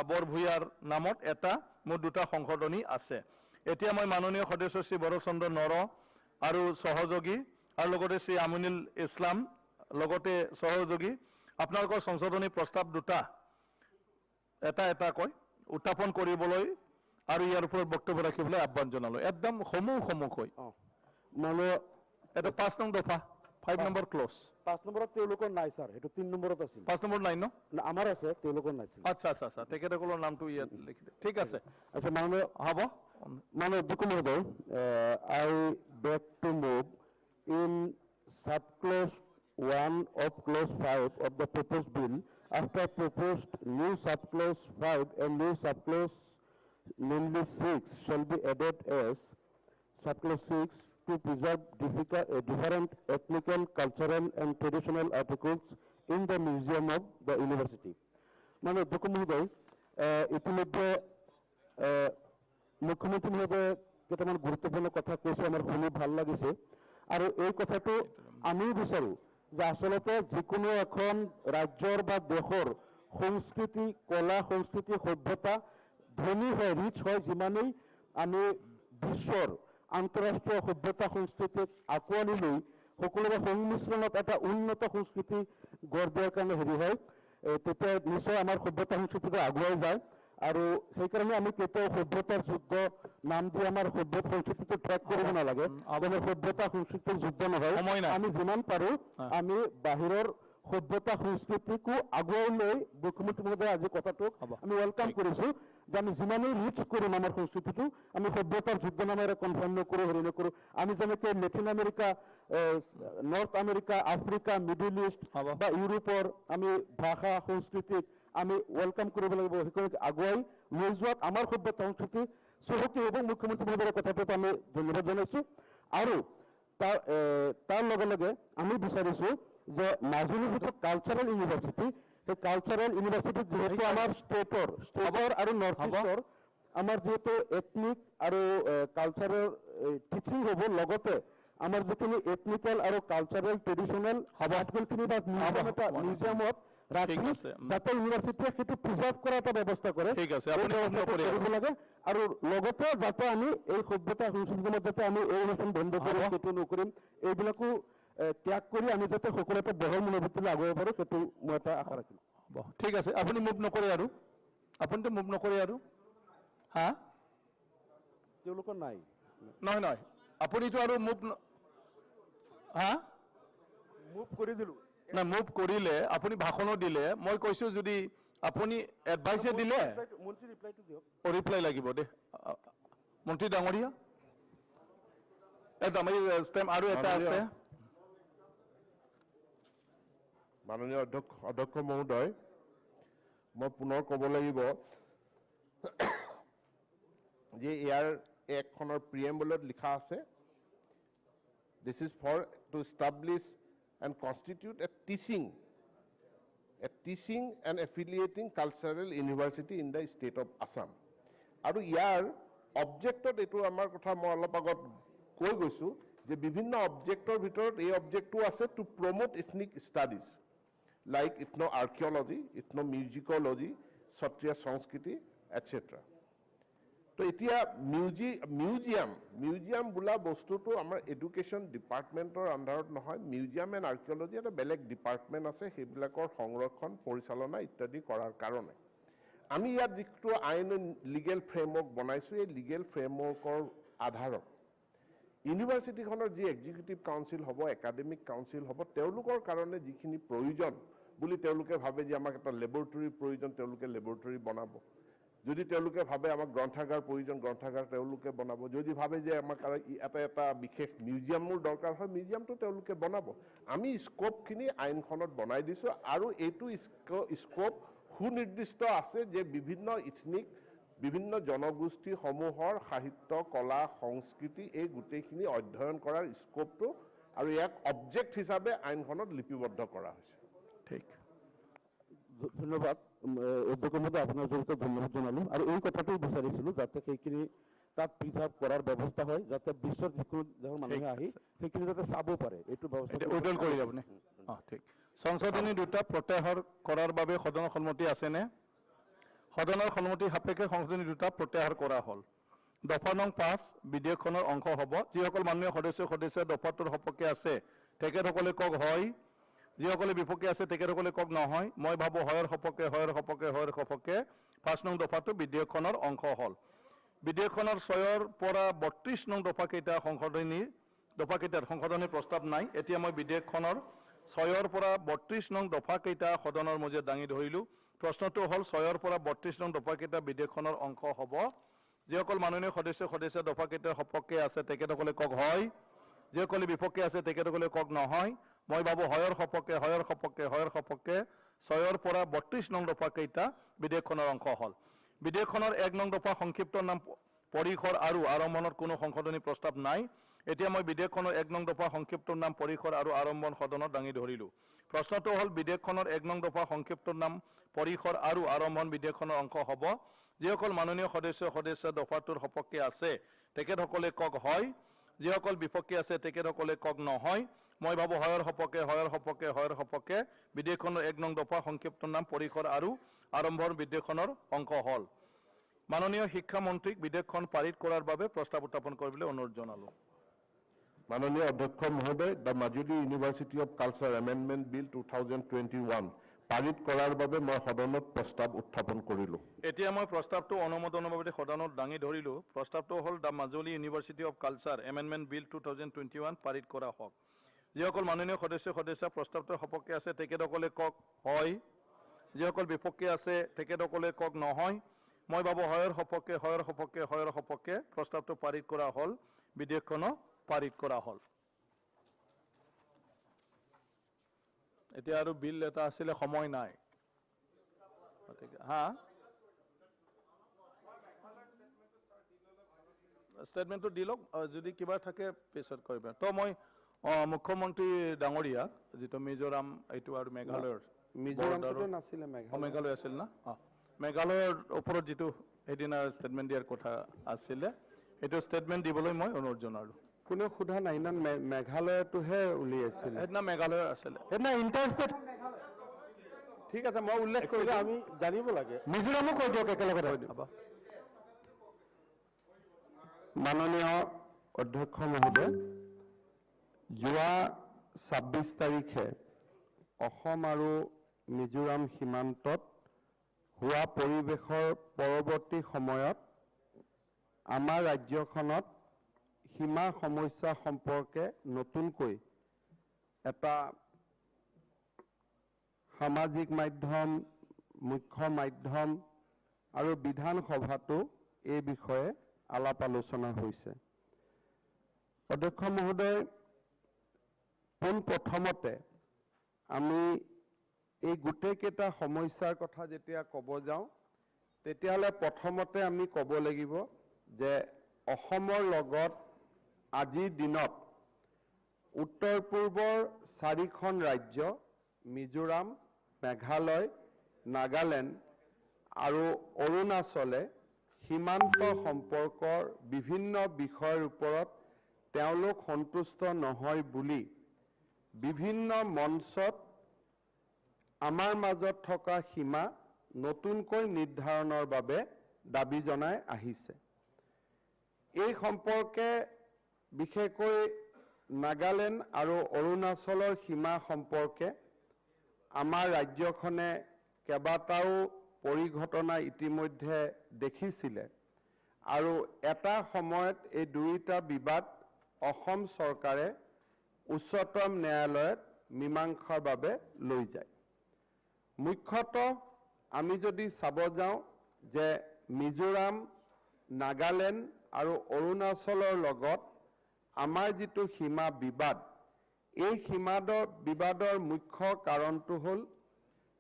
বৰভূঞাৰ নামত এটা, মোৰ দুটা সংশোধনী আছে। এতিয়া মই মাননীয় সদস্য শ্ৰী ভৰত চন্দ্ৰ নৰহ আৰু সহযোগী আৰু লগতে শ্ৰী আমিনুল ইছলাম লগতে সহযোগী আপোনালোকৰ সংশোধনী প্ৰস্তাৱ দুটা এটা এটাকৈ উত্থাপন কৰিবলৈ আৰু ইয়াৰ ওপৰত বক্তব্য ৰাখিবলৈ আহ্বান জনালোঁ। একদম সমূহ সমূহকৈ মানে এটা 5 নং দফা, 5 নম্বৰ ক্লজ। 5 নম্বৰত তেওঁলোকৰ নাই ছাৰ, সেইটো 3 নম্বৰত আছিল। 5 নম্বৰ নাই ন? আমাৰ আছে, তেওঁলোকৰ নাছিল। আচ্ছা আচ্ছা আচ্ছা, তেখেতসকলৰ নামটো ইয়াত লিখি দিয়ক। ঠিক আছে। আচ্ছা মাননীয় হ'ব। মাননীয় অধ্যক্ষ মহোদয়, I beg to move in sub clause 1 of clause 5 of the proposed bill after proposed new subclause 5 and new subclause namely 6 shall be added as subclause 6 to preserve different ethnical, cultural and traditional articles in the museum of the university. মানে অধ্যক্ষ মহোদয়, ইতিমধ্যে মুখ্যমন্ত্ৰী মহোদয়ে কেইটামান গুৰুত্বপূৰ্ণ কথা কৈছে, আমাৰ শুনি ভাল লাগিছে। আৰু এই কথাটো আমিও বিচাৰোঁ যে আচলতে যিকোনো এখন ৰাজ্যৰ বা দেশৰ সংস্কৃতি, কলা সংস্কৃতি, সভ্যতা ধনী হয়, ৰিচ হয় যিমানেই আমি বিশ্বৰ আন্তঃৰাষ্ট্ৰীয় সভ্যতা সংস্কৃতিক আঁকোৱালি লৈ সকলোৰে সংমিশ্ৰণত এটা উন্নত সংস্কৃতি গঢ় দিয়াৰ কাৰণে হেৰি হয়, তেতিয়া নিশ্চয় আমাৰ সভ্যতা সংস্কৃতিটো আগুৱাই যায়। আৰু সেইকাৰণে আমি কেতিয়াও সভ্যতাৰ যুদ্ধ নাম দি আমাৰ সভ্যতা সংস্কৃতিটো ট্ৰেক কৰিব নালাগে। আমাৰ সভ্যতা সংস্কৃতিৰ যুদ্ধ নহয়, আমি যিমান পাৰোঁ আমি বাহিৰৰ সভ্যতা সংস্কৃতিকো আগুৱাই লৈ মুখ্যমন্ত্ৰী মহোদয়ে আজি কথাটোক আমি welcome কৰিছোঁ যে আমি যিমানেই ৰিচ কৰিম আমাৰ সংস্কৃতিটো, আমি সভ্যতাৰ যুদ্ধ নামেৰে কনফাৰ্ম নকৰোঁ, হেৰি নকৰোঁ। আমি যেনেকৈ Latin America, North America, Africa, Middle East বা ইউৰোপৰ আমি ভাষা সংস্কৃতিক আমি welcome কৰিব লাগিব, সেইখিনিক আগুৱাই লৈ যোৱাত আমাৰ সভ্যতা সংস্কৃতি চহকী হ'ব। মুখ্যমন্ত্ৰী মহোদয়ৰ কথাটোত আমি ধন্যবাদ জনাইছোঁ। আৰু তাৰ লগে লগে আমি বিচাৰিছোঁ যে মাজুলী যিটো কালচাৰেল ইউনিভাৰ্চিটি, সেই কালচাৰেল ইউনিভাৰ্চিটিত যিহেতু আমাৰ ষ্টেটৰ আৰু নৰ্থ ইষ্টৰ আমাৰ যিহেতু এথনিক আৰু কালচাৰেল টিচিং হ'ব, লগতে আমাৰ যিখিনি এথনিকেল আৰু কালচাৰেল ট্ৰেডিশ্যনেল আৰ্টিকলখিনি বা মিউজিয়ামত ৰাখি যাতে ইউনিভাৰ্চিটিয়ে সেইটো প্ৰিজাৰ্ভ কৰা এটা ব্যৱস্থা কৰে, ঠিক আছে, আপুনি কৰিব লাগে। আৰু লগতে যাতে আমি এই সভ্যতা সংস্কৃতিৰ যাতে আমি এই অনুষ্ঠান বন্ধ কৰিম সেইটো নকৰিম, এইবিলাকো ত্যাগ কৰি আমি যাতে সকলো এটা বহল মনোবৃত্তিলৈ আগুৱাব পাৰোঁ, সেইটো মই এটা আশা ৰাখিলোঁ। ঠিক আছে, আপুনি মুভ নকৰে আৰু, আপুনিতো মুভ নকৰে আৰু, হা? তেওঁলোকৰ নাই, নহয় নহয়, আপুনিতো আৰু মুভ, হা? মুভ কৰি দিলোঁ। নাই, মুভ কৰিলে আপুনি ভাষণো দিলে, মই কৈছোঁ যদি আপুনি এডভাইচে দিলে, ৰিপ্লাই লাগিব দে মন্ত্ৰী ডাঙৰীয়া। একদম এই ষ্টেম আৰু এটা আছে। মাননীয় অধ্যক্ষ মহোদয়, মই পুনৰ ক'ব লাগিব যে ইয়াৰ এক্টখনৰ প্ৰিএম্বলত লিখা আছে, this is for to establish and constitute a teaching and affiliating cultural university in the state of Assam. আৰু ইয়াৰ অবজেক্টত এইটো আমাৰ কথা মই অলপ আগত কৈ গৈছোঁ যে বিভিন্ন অবজেক্টৰ ভিতৰত এই অবজেক্টটো আছে to promote ethnic studies like ethno archaeology, ethno musicology, Sattriya সংস্কৃতি এটচেট্ৰা। তো এতিয়া মিউজিয়াম বোলা বস্তুটো আমাৰ এডুকেশ্যন ডিপাৰ্টমেণ্টৰ আণ্ডাৰত নহয়। মিউজিয়াম এণ্ড আৰ্কিঅলজি এটা বেলেগ ডিপাৰ্টমেণ্ট আছে, সেইবিলাকৰ সংৰক্ষণ, পৰিচালনা ইত্যাদি কৰাৰ কাৰণে আমি ইয়াত যিটো আইন লিগেল ফ্ৰেমৱৰ্ক বনাইছোঁ, এই লিগেল ফ্ৰেমৱৰ্কৰ আধাৰত ইউনিভাৰ্চিটিখনৰ যি এক্সিকিউটিভ কাউন্সিল হ'ব, একাডেমিক কাউন্সিল হ'ব, তেওঁলোকৰ কাৰণে যিখিনি প্ৰয়োজন বুলি তেওঁলোকে ভাবে যে আমাক এটা লেবৰেটৰীৰ প্ৰয়োজন, তেওঁলোকে লেবৰেটৰী বনাব। যদি তেওঁলোকে ভাবে আমাক গ্ৰন্থাগাৰ প্ৰয়োজন, গ্ৰন্থাগাৰ তেওঁলোকে বনাব। যদি ভাবে যে আমাক এটা এটা বিশেষ মিউজিয়ামৰ দৰকাৰ হয়, মিউজিয়ামটো তেওঁলোকে বনাব। আমি স্ক'পখিনি আইনখনত বনাই দিছোঁ আৰু এইটো স্ক'প সুনিৰ্দিষ্ট আছে যে বিভিন্ন ইথনিক, বিভিন্ন জনগোষ্ঠীসমূহৰ সাহিত্য, কলা, সংস্কৃতি এই গোটেইখিনি অধ্যয়ন কৰাৰ স্ক'পটো আৰু ইয়াক অবজেক্ট হিচাপে আইনখনত লিপিবদ্ধ কৰা হৈছে। ঠিক, ধন্যবাদ অধ্যক্ষ মহোদয়, আপোনাৰ জৰিয়তে ধন্যবাদ জনালোঁ। আৰু এই কথাটোও বিচাৰিছিলোঁ যাতে সেইখিনি তাত প্ৰিজাৰ্ভ কৰাৰ ব্যৱস্থা হয়, যাতে বিশ্বৰ যিকোনো দেশৰ মানুহে আহি সেইখিনি যাতে চাব পাৰে, এইটো ব্যৱস্থা উজ্জ্বল কৰিলে আপুনি। অঁ, ঠিক। সংশোধনী দুটা প্ৰত্যাহাৰ কৰাৰ বাবে সদনৰ সন্মতি আছেনে? সদনৰ সন্মতি সাপেক্ষে সংশোধনী দুটা প্ৰত্যাহাৰ কৰা হ'ল। দফা নং 5 বিধেয়কখনৰ অংশ হ'ব। যিসকল মাননীয় সদস্য সদস্য দফাটোৰ সপক্ষে আছে তেখেতসকলে কওক হয়, যিসকলে বিপক্ষে আছে তেখেতসকলে কওক নহয়। মই ভাবোঁ হয়ৰ সপক্ষে, হয়ৰ সপক্ষে, হয়ৰ সপক্ষে 5 নং দফাটো বিধেয়কখনৰ অংশ হ'ল। বিধেয়কখনৰ 6ৰ পৰা 32 নং দফাকেইটা দফাকেইটাত সংশোধনীৰ প্ৰস্তাৱ নাই। এতিয়া মই বিধেয়কখনৰ 6ৰ পৰা 32 নং দফাকেইটা সদনৰ মজিয়াত দাঙি ধৰিলোঁ। প্ৰশ্নটো হ'ল 6ৰ পৰা 32 নং দফাকেইটা বিধেয়কখনৰ অংশ হ'ব। যিসকল মাননীয় সদস্য সদস্য দফাকেইটাৰ সপক্ষে আছে তেখেতসকলে কওক হয়, যিসকলে বিপক্ষে আছে তেখেতসকলে কওক নহয়। মই ভাবোঁ হয়ৰ সপক্ষে, হয়ৰ সপক্ষে, হয়ৰ সপক্ষে 6ৰ পৰা 32 নং দফা কেইটা বিধেয়কখনৰ অংশ হ'ল। বিধেয়কখনৰ 1 নং দফা সংক্ষিপ্ত নাম পৰিসৰ আৰু আৰম্ভণত কোনো সংশোধনী প্ৰস্তাৱ নাই। এতিয়া মই বিধেয়কখনৰ 1 নং দফা সংক্ষিপ্ত নাম পৰিসৰ আৰু আৰম্ভণ সদনত দাঙি ধৰিলোঁ। প্ৰশ্নটো হ'ল বিধেয়কখনৰ 1 নং দফা সংক্ষিপ্ত নাম পৰিসৰ আৰু আৰম্ভণ বিধেয়কখনৰ অংশ হ'ব। যিসকল মাননীয় সদস্য সদস্য দফাটোৰ সপক্ষে আছে তেখেতসকলে কওক হয়, যিসকল বিপক্ষে আছে তেখেতসকলে কওক নহয়। মই ভাবোঁ হয়ৰ সপক্ষে, হয়ৰ সপক্ষে, হয়ৰ সপক্ষে বিধেয়কখনৰ 1 নং দফা সংক্ষিপ্ত নাম পৰিসৰ আৰু আৰম্ভৰ বিধেয়কখনৰ অংশ হ'ল। মাননীয় শিক্ষামন্ত্ৰীক বিধেয়কখন পাৰিত কৰাৰ বাবে প্ৰস্তাৱ উত্থাপন কৰিবলৈ অনুৰোধ জনালোঁ। মাননীয় অধ্যক্ষ মহোদয়, the Majuli University of Culture Amendment Bill 2021 পাৰিত কৰাৰ বাবে মই সদনত প্ৰস্তাৱ উত্থাপন কৰিলোঁ। এতিয়া মই প্ৰস্তাৱটো অনুমোদনৰ বাবে সদনত দাঙি ধৰিলোঁ। প্ৰস্তাৱটো হ'ল the Majuli University of Culture Amendment Bill 2021 পাৰিত কৰা হওক। যিসকল মাননীয় সদস্য সদস্য প্ৰস্তাৱটোৰ সপক্ষে আছে তেখেতসকলে কওক হয়, যিসকল বিপক্ষে আছে তেখেতসকলে কওক নহয়। মই ভাবোঁ হয়ৰ সপক্ষে, হয়ৰ সপক্ষে, হয়ৰ সপক্ষে প্ৰস্তাৱটো পাৰিত কৰা হ'ল, বিধেয়কখনো পাৰিত কৰা হ'ল। এতিয়া আৰু বিল এটা আছিলে, সময় নাই। হা, ষ্টেটমেণ্টটো দি লওক, যদি কিবা থাকে পিছত কৰিব। তো মই মুখ্যমন্ত্ৰী ডাঙৰীয়াক যিটো মিজোৰাম এইটো আৰু মেঘালয়ৰ, মিজোৰামটো নাছিলে, মেঘালয় আছিল না, মেঘালয়ৰ ওপৰত যিটো সেইদিনা ষ্টেটমেণ্ট দিয়াৰ কথা আছিলে, সেইটো ষ্টেটমেণ্ট দিবলৈ মই অনুৰোধ জনালোঁ। কোনেও সোধা নাই না, মেঘালয়টোহে উলিয়াইছিলে সেইদিনা, মেঘালয়ৰ আছিলে সেইদিনা ইণ্টাৰষ্টেট। ঠিক আছে, মই উল্লেখ কৰিলে আমি জানিব লাগে। মিজোৰামো কৈ দিয়ক একেলগে। মাননীয় অধ্যক্ষ মহোদয়, যোৱা 26 তাৰিখে অসম আৰু মিজোৰাম সীমান্তত হোৱা পৰিৱেশৰ পৰৱৰ্তী সময়ত আমাৰ ৰাজ্যখনত সীমা সমস্যা সম্পৰ্কে নতুনকৈ এটা সামাজিক মাধ্যম, মুখ্য মাধ্যম আৰু বিধানসভাতো এই বিষয়ে আলাপ আলোচনা হৈছে। অধ্যক্ষ মহোদয়, পোনপ্ৰথমতে আমি এই গোটেইকেইটা সমস্যাৰ কথা যেতিয়া ক'ব যাওঁ, তেতিয়াহ'লে প্ৰথমতে আমি ক'ব লাগিব যে অসমৰ লগত আজিৰ দিনত উত্তৰ পূৰ্বৰ 4খন ৰাজ্য মিজোৰাম, মেঘালয়, নাগালেণ্ড আৰু অৰুণাচলে সীমান্ত সম্পৰ্কৰ বিভিন্ন বিষয়ৰ ওপৰত তেওঁলোক সন্তুষ্ট নহয় বুলি বিভিন্ন মঞ্চত আমাৰ মাজত থকা সীমা নতুনকৈ নিৰ্ধাৰণৰ বাবে দাবী জনাই আহিছে। এই সম্পৰ্কে বিশেষকৈ নাগালেণ্ড আৰু অৰুণাচলৰ সীমা সম্পৰ্কে আমাৰ ৰাজ্যখনে কেইবাটাও পৰিঘটনা ইতিমধ্যে দেখিছিলে আৰু এটা সময়ত এই দুয়োটা বিবাদ অসম চৰকাৰে উচ্চতম ন্যায়ালয়ত মীমাংসাৰ বাবে লৈ যায়। মুখ্যতঃ আমি যদি চাব যাওঁ যে মিজোৰাম, নাগালেণ্ড আৰু অৰুণাচলৰ লগত আমাৰ যিটো সীমা বিবাদ, এই সীমা বিবাদৰ মুখ্য কাৰণটো হ'ল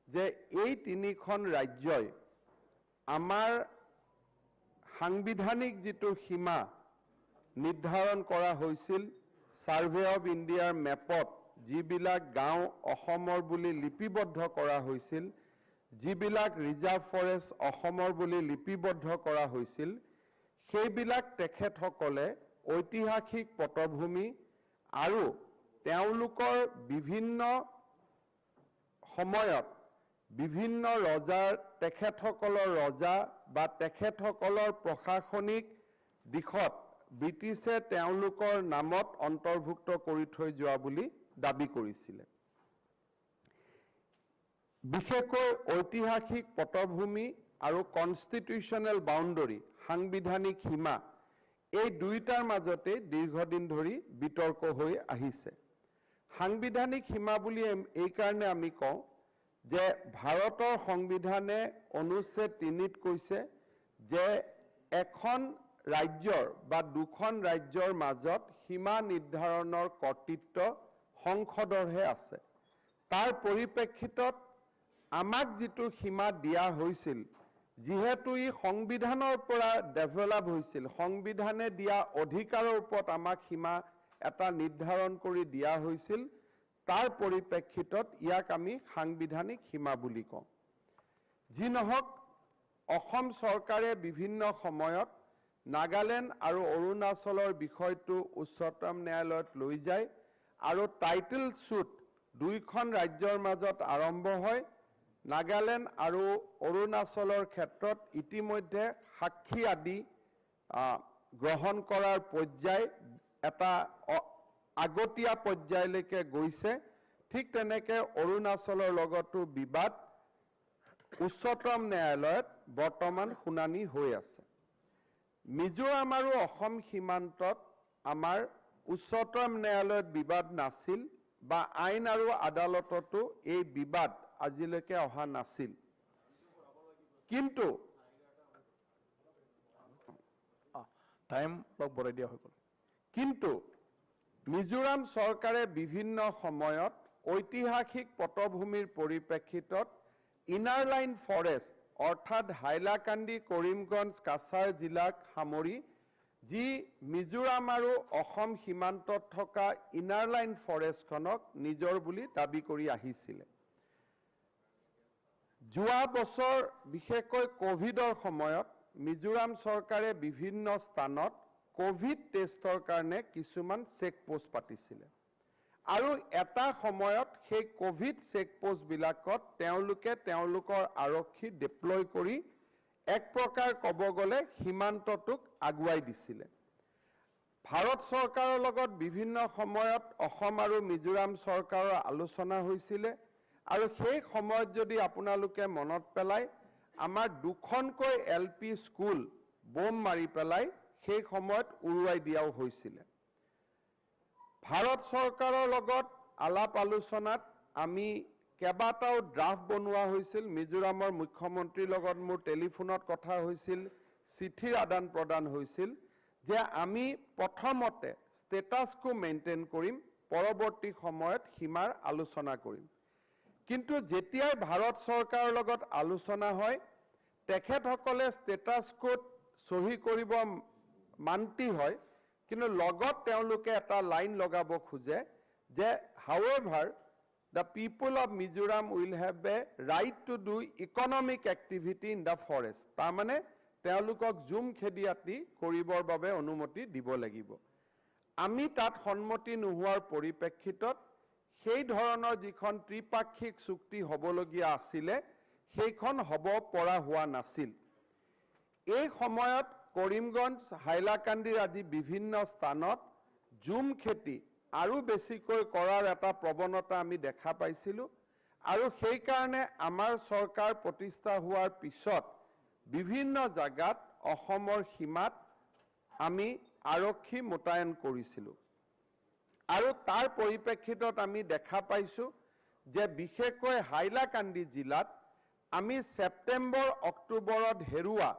যে এই তিনিখন ৰাজ্যই আমাৰ সাংবিধানিক যিটো সীমা নিৰ্ধাৰণ কৰা হৈছিল ছাৰ্ভে অৱ ইণ্ডিয়াৰ মেপত যিবিলাক গাঁও অসমৰ বুলি লিপিবদ্ধ কৰা হৈছিল, যিবিলাক ৰিজাৰ্ভ ফৰেষ্ট অসমৰ বুলি লিপিবদ্ধ কৰা হৈছিল, সেইবিলাক তেখেতসকলে ঐতিহাসিক পটভূমি আৰু তেওঁলোকৰ বিভিন্ন সময়ত বিভিন্ন ৰজাৰ, তেখেতসকলৰ ৰজা বা তেখেতসকলৰ প্ৰশাসনিক দিশত ব্ৰিটিছে তেওঁলোকৰ নামত অন্তৰ্ভুক্ত কৰি থৈ যোৱা বুলি দাবী কৰিছিলে। বিশেষকৈ ঐতিহাসিক পটভূমি আৰু কনষ্টিটিউশ্যনেল বাউণ্ডৰী, সাংবিধানিক সীমা, এই দুয়োটাৰ মাজতে দীৰ্ঘদিন ধৰি বিতৰ্ক হৈ আহিছে। সাংবিধানিক সীমা বুলি এইকাৰণে আমি কওঁ যে ভাৰতৰ সংবিধানে অনুচ্ছেদ 3ত কৈছে যে এখন ৰাজ্যৰ বা দুখন ৰাজ্যৰ মাজত সীমা নিৰ্ধাৰণৰ কৰ্তৃত্ব সংসদৰহে আছে। তাৰ পৰিপ্ৰেক্ষিতত আমাক যিটো সীমা দিয়া হৈছিল, যিহেতু ই সংবিধানৰ পৰা ডেভেলপ হৈছিল, সংবিধানে দিয়া অধিকাৰৰ ওপৰত আমাক সীমা এটা নিৰ্ধাৰণ কৰি দিয়া হৈছিল, তাৰ পৰিপ্ৰেক্ষিতত ইয়াক আমি সাংবিধানিক সীমা বুলি কওঁ। যি নহওক, অসম চৰকাৰে বিভিন্ন সময়ত নাগালেণ্ড আৰু অৰুণাচলৰ বিষয়টো উচ্চতম ন্যায়ালয়ত লৈ যায় আৰু টাইটেল চুট দুইখন ৰাজ্যৰ মাজত আৰম্ভ হয়। নাগালেণ্ড আৰু অৰুণাচলৰ ক্ষেত্ৰত ইতিমধ্যে সাক্ষী আদি গ্ৰহণ কৰাৰ পৰ্যায় এটা আগতীয়া পৰ্যায়লৈকে গৈছে। ঠিক তেনেকৈ অৰুণাচলৰ লগতো বিবাদ উচ্চতম ন্যায়ালয়ত বৰ্তমান শুনানি হৈ আছে। মিজোৰাম আৰু অসম সীমান্তত আমাৰ উচ্চতম ন্যায়ালয়ত বিবাদ নাছিল বা আইন আৰু আদালততো এই বিবাদ আজিলৈকে অহা নাছিল। কিন্তু টাইম অলপ বঢ়াই দিয়া হৈ গ'ল। কিন্তু মিজোৰাম চৰকাৰে বিভিন্ন সময়ত ঐতিহাসিক পটভূমিৰ পৰিপ্ৰেক্ষিতত ইনাৰ লাইন ফৰেষ্ট, অৰ্থাৎ হাইলাকান্দি, কৰিমগঞ্জ, কাছাৰ জিলাক সামৰি যি মিজোৰাম আৰু অসম সীমান্তত থকা ইনাৰ লাইন ফৰেষ্টখনক নিজৰ বুলি দাবী কৰি আহিছিলে। যোৱা বছৰ বিশেষকৈ ক'ভিডৰ সময়ত মিজোৰাম চৰকাৰে বিভিন্ন স্থানত ক'ভিড টেষ্টৰ কাৰণে কিছুমান চেক পোষ্ট পাতিছিলে আৰু এটা সময়ত সেই ক'ভিড চেক পোষ্টবিলাকত তেওঁলোকে তেওঁলোকৰ আৰক্ষী ডিপ্লয় কৰি এক প্ৰকাৰ ক'ব গ'লে সীমান্তটোক আগুৱাই দিছিলে। ভাৰত চৰকাৰৰ লগত বিভিন্ন সময়ত অসম আৰু মিজোৰাম চৰকাৰৰ আলোচনা হৈছিলে আৰু সেই সময়ত যদি আপোনালোকে মনত পেলায়, আমাৰ দুখনকৈ এল পি স্কুল বোম মাৰি পেলাই সেই সময়ত উৰুৱাই দিয়াও হৈছিলে। ভাৰত চৰকাৰৰ লগত আলাপ আলোচনাত আমি কেইবাটাও ড্ৰাফ্ট বনোৱা হৈছিল। মিজোৰামৰ মুখ্যমন্ত্ৰীৰ লগত মোৰ টেলিফোনত কথা হৈছিল, চিঠিৰ আদান প্ৰদান হৈছিল যে আমি প্ৰথমতে ষ্টেটাছকো মেইনটেইন কৰিম, পৰৱৰ্তী সময়ত সীমাৰ আলোচনা কৰিম। কিন্তু যেতিয়াই ভাৰত চৰকাৰৰ লগত আলোচনা হয়, তেখেতসকলে ষ্টেটাছকোত চহী কৰিব মান্তি হয়, কিন্তু লগত তেওঁলোকে এটা লাইন লগাব খোজে যে however the people of Mizoram will have a right to do economic activity in the forest. তাৰমানে তেওঁলোকক জুম খেতি আদি কৰিবৰ বাবে অনুমতি দিব লাগিব। আমি তাত সন্মতি নোহোৱাৰ পৰিপ্ৰেক্ষিতত সেই ধৰণৰ যিখন ত্ৰিপাক্ষিক চুক্তি হ'বলগীয়া আছিলে, সেইখন হ'ব পৰা হোৱা নাছিল। এই সময়ত কৰিমগঞ্জ, হাইলাকান্দিৰ আদি বিভিন্ন স্থানত জুম খেতি আৰু বেছিকৈ কৰাৰ এটা প্ৰৱণতা আমি দেখা পাইছিলোঁ আৰু সেইকাৰণে আমাৰ চৰকাৰ প্ৰতিষ্ঠা হোৱাৰ পিছত বিভিন্ন জাগাত অসমৰ সীমাত আমি আৰক্ষী মোতায়েন কৰিছিলোঁ আৰু তাৰ পৰিপ্ৰেক্ষিতত আমি দেখা পাইছোঁ যে বিশেষকৈ হাইলাকান্দি জিলাত আমি ছেপ্টেম্বৰ অক্টোবৰত হেৰুওৱা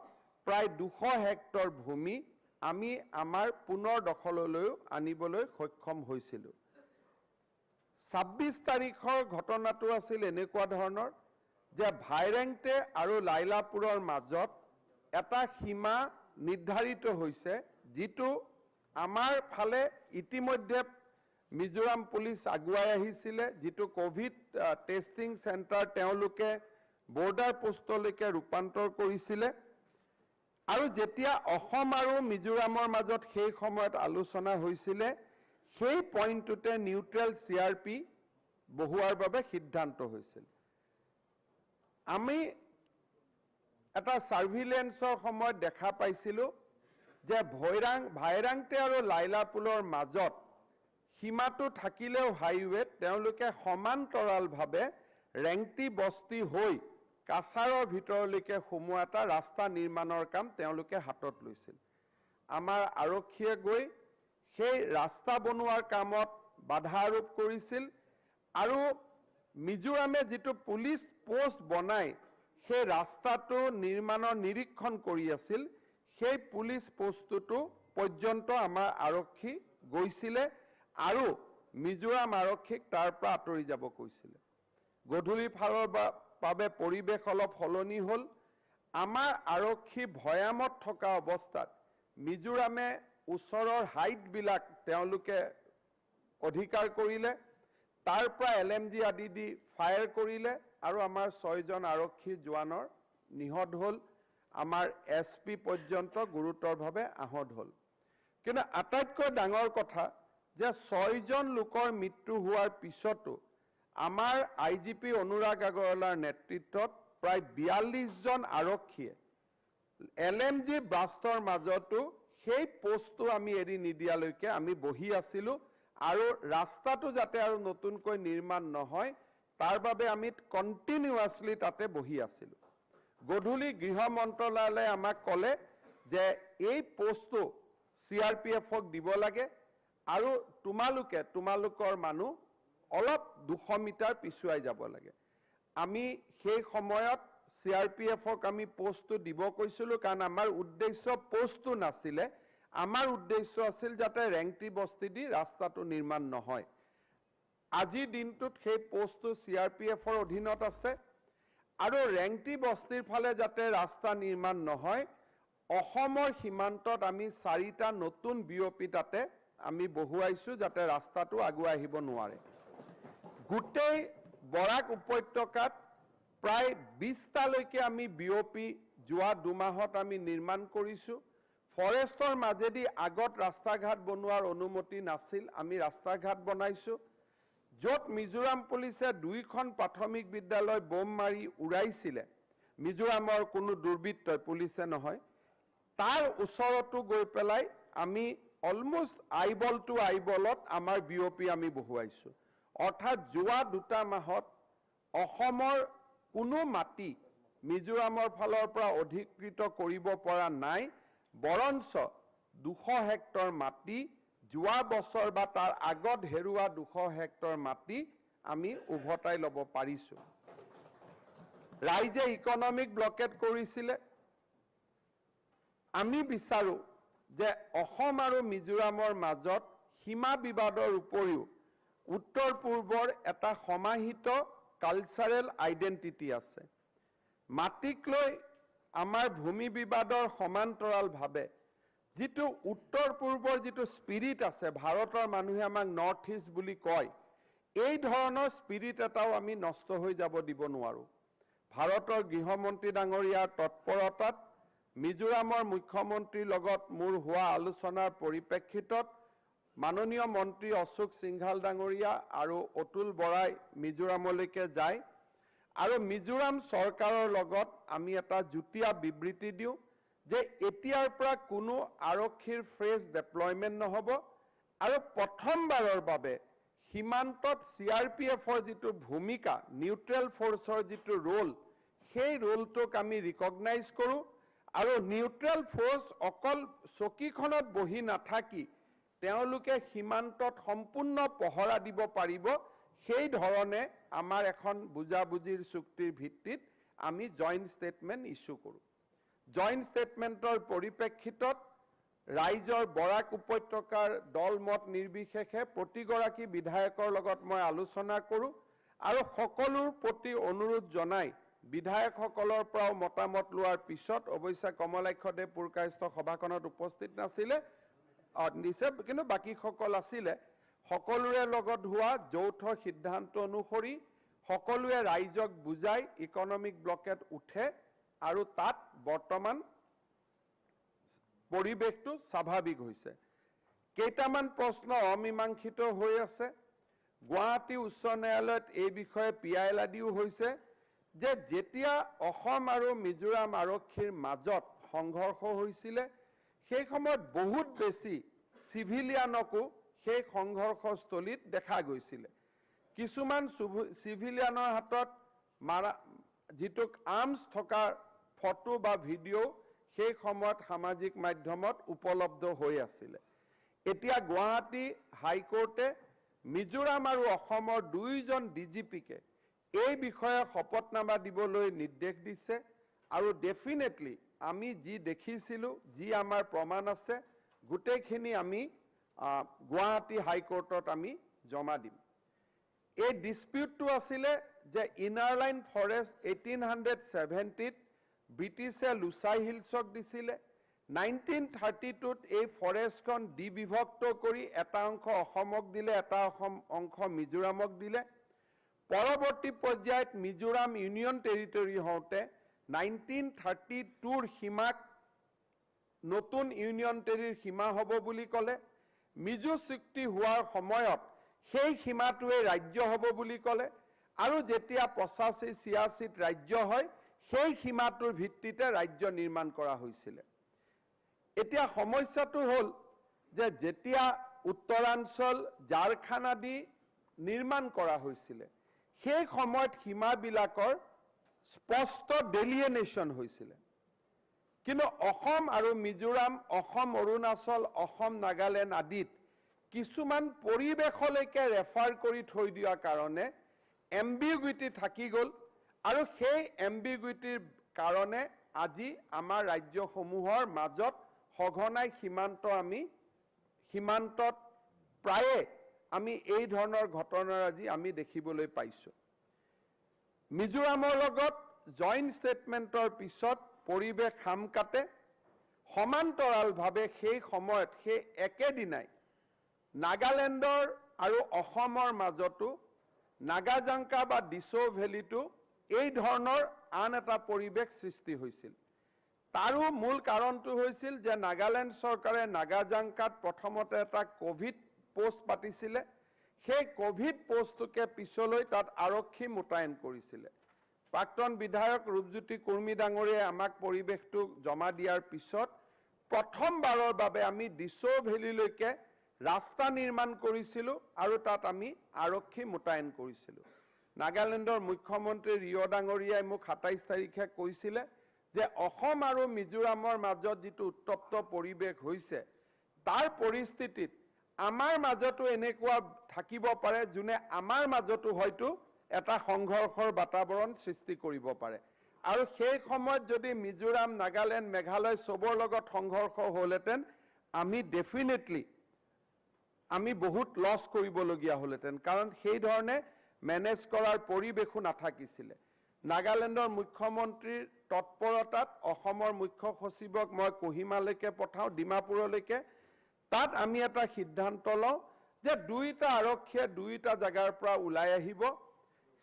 প্ৰায় 200 হেক্টৰ ভূমি আমি আমাৰ পুনৰ দখললৈও আনিবলৈ সক্ষম হৈছিলোঁ। 26 তাৰিখৰ ঘটনাটো আছিল এনেকুৱা ধৰণৰ যে ভাইৰেংটে আৰু লাইলাপুৰৰ মাজত এটা সীমা নিৰ্ধাৰিত হৈছে, যিটো আমাৰ ফালে ইতিমধ্যে মিজোৰাম পুলিচ আগুৱাই আহিছিলে, যিটো ক'ভিড টেষ্টিং চেণ্টাৰ তেওঁলোকে বৰ্ডাৰ পোষ্টলৈকে ৰূপান্তৰ কৰিছিলে। আৰু যেতিয়া অসম আৰু মিজোৰামৰ মাজত সেই সময়ত আলোচনা হৈছিলে, সেই পইণ্টটোতে নিউট্ৰেল CRP বহুৱাৰ বাবে সিদ্ধান্ত হৈছিল। আমি এটা ছাৰ্ভিলেন্সৰ সময়ত দেখা পাইছিলোঁ যে ভাইৰাংটে আৰু লাইলাপুলৰ মাজত সীমাটো থাকিলেও হাইৱেত তেওঁলোকে সমান্তৰালভাৱে ৰেংটি বস্তি হৈ কাছাৰৰ ভিতৰলৈকে সোমোৱা এটা ৰাস্তা নিৰ্মাণৰ কাম তেওঁলোকে হাতত লৈছিল। আমাৰ আৰক্ষীয়ে গৈ সেই ৰাস্তা বনোৱাৰ কামত বাধা আৰোপ কৰিছিল আৰু মিজোৰামে যিটো পুলিচ পোষ্ট বনাই সেই ৰাস্তাটো নিৰ্মাণৰ নিৰীক্ষণ কৰি আছিল, সেই পুলিচ পোষ্টটোতো পৰ্যন্ত আমাৰ আৰক্ষী গৈছিলে আৰু মিজোৰাম আৰক্ষীক তাৰ পৰা আঁতৰি যাব কৈছিলে। গধূলি ফালৰ বাবে পৰিৱেশ অলপ সলনি হ'ল। আমাৰ আৰক্ষী ভৈয়ামত থকা অৱস্থাত মিজোৰামে ওচৰৰ হাইটবিলাক তেওঁলোকে অধিকাৰ কৰিলে, তাৰ পৰা LMG আদি দি ফায়াৰ কৰিলে আৰু আমাৰ 6জন আৰক্ষী জোৱানৰ নিহত হ'ল, আমাৰ SP পৰ্যন্ত গুৰুতৰভাৱে আহত হ'ল। কিন্তু আটাইতকৈ ডাঙৰ কথা যে 6জন লোকৰ মৃত্যু হোৱাৰ পিছতো আমাৰ IGP Anurag আগৰৱালাৰ নেতৃত্বত প্ৰায় 42জন আৰক্ষীয়ে LMG ব্লাষ্টৰ মাজতো সেই পোষ্টটো আমি এৰি নিদিয়ালৈকে আমি বহি আছিলোঁ আৰু ৰাস্তাটো যাতে আৰু নতুনকৈ নিৰ্মাণ নহয় তাৰ বাবে আমি কণ্টিনিউৱাছলি তাতে বহি আছিলোঁ। গধূলি গৃহ মন্ত্ৰালয়ে আমাক ক'লে যে এই পোষ্টটো CRPF-ক দিব লাগে আৰু তোমালোকে তোমালোকৰ মানুহ অলপ 200 মিটাৰ পিছুৱাই যাব লাগে। আমি সেই সময়ত CRPF-ক আমি পোষ্টটো দিব কৈছিলোঁ, কাৰণ আমাৰ উদ্দেশ্য পোষ্টটো নাছিলে, আমাৰ উদ্দেশ্য আছিল যাতে ৰেংটি বস্তি দি ৰাস্তাটো নিৰ্মাণ নহয়। আজিৰ দিনটোত সেই পোষ্টটো CRPF-ৰ অধীনত আছে আৰু ৰেংটি বস্তিৰ ফালে যাতে ৰাস্তা নিৰ্মাণ নহয় অসমৰ সীমান্তত আমি 4টা নতুন BOP তাতে আমি বহুৱাইছোঁ যাতে ৰাস্তাটো আগুৱাই আহিব নোৱাৰে। গোটেই বৰাক উপত্যকাত প্ৰায় 20টালৈকে আমি BOP যোৱা দুমাহত আমি নিৰ্মাণ কৰিছোঁ। ফৰেষ্টৰ মাজেদি আগত ৰাস্তা ঘাট বনোৱাৰ অনুমতি নাছিল, আমি ৰাস্তা ঘাট বনাইছোঁ। য'ত মিজোৰাম পুলিচে 2খন প্ৰাথমিক বিদ্যালয় বোম মাৰি উৰাইছিলে, মিজোৰামৰ কোনো দুৰ্বৃত্তই, পুলিচে নহয়, তাৰ ওচৰতো গৈ পেলাই আমি অলমষ্ট আইবল টু আইবলত আমাৰ BOP আমি বহুৱাইছোঁ। অৰ্থাৎ যোৱা 2টা মাহত অসমৰ কোনো মাটি মিজোৰামৰ ফালৰ পৰা অধিকৃত কৰিব পৰা নাই, বৰঞ্চ 200 হেক্টৰ মাটি যোৱা বছৰ বা তাৰ আগত হেৰুৱা 200 হেক্টৰ মাটি আমি উভতাই ল'ব পাৰিছোঁ। ৰাইজে ইকনমিক ব্লকেট কৰিছিলে। আমি বিচাৰোঁ যে অসম আৰু মিজোৰামৰ মাজত সীমা বিবাদৰ উপৰিও উত্তৰ পূৰ্বৰ এটা সমাহিত কালচাৰেল আইডেণ্টিটি আছে। মাটিক লৈ আমাৰ ভূমি বিবাদৰ সমান্তৰালভাৱে যিটো উত্তৰ পূৰ্বৰ যিটো স্পিৰিট আছে, ভাৰতৰ মানুহে আমাক নৰ্থ ইষ্ট বুলি কয়, এই ধৰণৰ স্পিৰিট এটাও আমি নষ্ট হৈ যাব দিব নোৱাৰোঁ। ভাৰতৰ গৃহমন্ত্ৰী ডাঙৰীয়াৰ তৎপৰতাত মিজোৰামৰ মুখ্যমন্ত্ৰীৰ লগত মোৰ হোৱা আলোচনাৰ পৰিপ্ৰেক্ষিতত মাননীয় মন্ত্ৰী অশোক সিংঘাল ডাঙৰীয়া আৰু অতুল বৰাই মিজোৰামলৈকে যায় আৰু মিজোৰাম চৰকাৰৰ লগত আমি এটা যুটীয়া বিবৃতি দিওঁ যে এতিয়াৰ পৰা কোনো আৰক্ষীৰ ফ্ৰেছ ডেপ্লয়মেণ্ট নহ'ব আৰু প্ৰথমবাৰৰ বাবে সীমান্তত CRPF-ৰ যিটো ভূমিকা, নিউট্ৰেল ফ'ৰ্চৰ যিটো ৰোল, সেই ৰোলটোক আমি ৰিকগনাইজ কৰোঁ আৰু নিউট্ৰেল ফ'ৰ্চ অকল চকীখনত বহি নাথাকি তেওঁলোকে সীমান্তত সম্পূৰ্ণ পহৰা দিব পাৰিব, সেই ধৰণে আমাৰ এখন বুজাবুজিৰ চুক্তিৰ ভিত্তিত আমি জইণ্ট ষ্টেটমেণ্ট ইছ্যু কৰোঁ। জইণ্ট ষ্টেটমেণ্টৰ পৰিপ্ৰেক্ষিতত ৰাইজৰ বৰাক উপত্যকাৰ দল মত নিৰ্বিশেষে প্ৰতিগৰাকী বিধায়কৰ লগত মই আলোচনা কৰোঁ আৰু সকলোৰ প্ৰতি অনুৰোধ জনাই বিধায়কসকলৰ পৰাও মতামত লোৱাৰ পিছত, অৱশ্যে কমলাক্ষ দেৱ পুৰকায়স্থ সভাখনত উপস্থিত নাছিলে, দিছে, কিন্তু বাকীসকল আছিলে, সকলোৰে লগত হোৱা যৌথ সিদ্ধান্ত অনুসৰি সকলোৱে ৰাইজক বুজাই ইকনমিক ব্লকেট উঠে আৰু তাত বৰ্তমান পৰিৱেশটো স্বাভাৱিক হৈছে। কেইটামান প্ৰশ্ন অমীমাংসিত হৈ আছে। গুৱাহাটী উচ্চ ন্যায়ালয়ত এই বিষয়ে PIL আদিও হৈছে যে যেতিয়া অসম আৰু মিজোৰাম আৰক্ষীৰ মাজত সংঘৰ্ষ হৈছিলে সেই সময়ত বহুত বেছি চিভিলিয়ানকো সেই সংঘৰ্ষস্থলীত দেখা গৈছিলে। কিছুমান চিভিলিয়ানৰ হাতত মাৰা যিটো আৰ্মছ থকাৰ ফটো বা ভিডিঅ' সেই সময়ত সামাজিক মাধ্যমত উপলব্ধ হৈ আছিলে। এতিয়া গুৱাহাটী হাইকোৰ্টে মিজোৰাম আৰু অসমৰ 2জন DGP-কে এই বিষয়ে শপতনামা দিবলৈ নিৰ্দেশ দিছে আৰু ডেফিনেটলি আমি যি দেখিছিলোঁ, যি আমাৰ প্ৰমাণ আছে, গোটেইখিনি আমি গুৱাহাটী হাইকোৰ্টত আমি জমা দিম। এই ডিছপিউটটো আছিলে যে ইনাৰ লাইন ফৰেষ্ট 1870ত ব্ৰিটিছে লুচাই হিলছক দিছিলে। 1932ত এই ফৰেষ্টখন দ্বিবিভক্ত কৰি এটা অংশ অসমক দিলে, এটা অংশ মিজোৰামক দিলে। পৰৱৰ্তী পৰ্যায়ত মিজোৰাম ইউনিয়ন টেৰিটৰী হওঁতে 1932ৰ সীমাক নতুন ইউনিয়ন টেৰিৰ সীমা হ'ব বুলি ক'লে। মিজো চুক্তি হোৱাৰ সময়ত সেই সীমাটোৱে ৰাজ্য হ'ব বুলি ক'লে আৰু যেতিয়া 85 86ত ৰাজ্য হয়, সেই সীমাটোৰ ভিত্তিতে ৰাজ্য নিৰ্মাণ কৰা হৈছিলে। এতিয়া সমস্যাটো হ'ল যে যেতিয়া উত্তৰাঞ্চল, ঝাৰখণ্ড আদি নিৰ্মাণ কৰা হৈছিলে, সেই সময়ত সীমাবিলাকৰ স্পষ্ট ডেলিয়েনেশ্যন হৈছিলে। কিন্তু অসম আৰু মিজোৰাম, অসম অৰুণাচল, অসম নাগালেণ্ড আদিত কিছুমান পৰিৱেশলৈকে ৰেফাৰ কৰি থৈ দিয়াৰ কাৰণে এম্বিগুইটি থাকি গ'ল আৰু সেই এম্বিগুইটিৰ কাৰণে আজি আমাৰ ৰাজ্যসমূহৰ মাজত সঘনাই সীমান্তত প্ৰায়ে আমি এই ধৰণৰ ঘটনাৰাজি আমি দেখিবলৈ পাইছোঁ। মিজোৰামৰ লগত জইণ্ট ষ্টেটমেণ্টৰ পিছত পৰিৱেশ খাম কাটে। সমান্তৰালভাৱে সেই সময়ত সেই একেদিনাই নাগালেণ্ডৰ আৰু অসমৰ মাজতো নাগাজাংকা বা দিছৌ ভেলীতো এই ধৰণৰ আন এটা পৰিৱেশ সৃষ্টি হৈছিল। তাৰো মূল কাৰণটো হৈছিল যে নাগালেণ্ড চৰকাৰে নাগাজাংকাত প্ৰথমতে এটা ক'ভিড পোষ্ট পাতিছিলে। সেই ক'ভিড পোষ্টটোকে পিছলৈ তাত আৰক্ষী মোতায়েন কৰিছিলে। প্ৰাক্তন বিধায়ক ৰূপজ্যোতি কুৰ্মী ডাঙৰীয়াই আমাক পৰিৱেশটো জমা দিয়াৰ পিছত প্ৰথমবাৰৰ বাবে আমি দিছৌ ভেলীলৈকে ৰাস্তা নিৰ্মাণ কৰিছিলোঁ আৰু তাত আমি আৰক্ষী মোতায়েন কৰিছিলোঁ। নাগালেণ্ডৰ মুখ্যমন্ত্ৰী ৰিঅ' ডাঙৰীয়াই মোক 27 তাৰিখে কৈছিলে যে অসম আৰু মিজোৰামৰ মাজত যিটো উত্তপ্ত পৰিৱেশ হৈছে, তাৰ পৰিস্থিতিত আমাৰ মাজতো এনেকুৱা থাকিব পাৰে যোনে আমাৰ মাজতো হয়তো এটা সংঘৰ্ষৰ বাতাবৰণ সৃষ্টি কৰিব পাৰে। আৰু সেই সময়ত যদি মিজোৰাম, নাগালেণ্ড, মেঘালয় চবৰ লগত সংঘৰ্ষ হ'লহেঁতেন, আমি ডেফিনেটলি বহুত লছ কৰিবলগীয়া হ'লহেঁতেন, কাৰণ সেই ধৰণে মেনেজ কৰাৰ পৰিৱেশো নাথাকিছিলে। নাগালেণ্ডৰ মুখ্যমন্ত্ৰীৰ তৎপৰতাত অসমৰ মুখ্য সচিবক মই কহিমালৈকে পঠাওঁ, ডিমাপুৰলৈকে। তাত আমি এটা সিদ্ধান্ত লওঁ যে দুয়োটা আৰক্ষীয়ে দুয়োটা জেগাৰ পৰা ওলাই আহিব।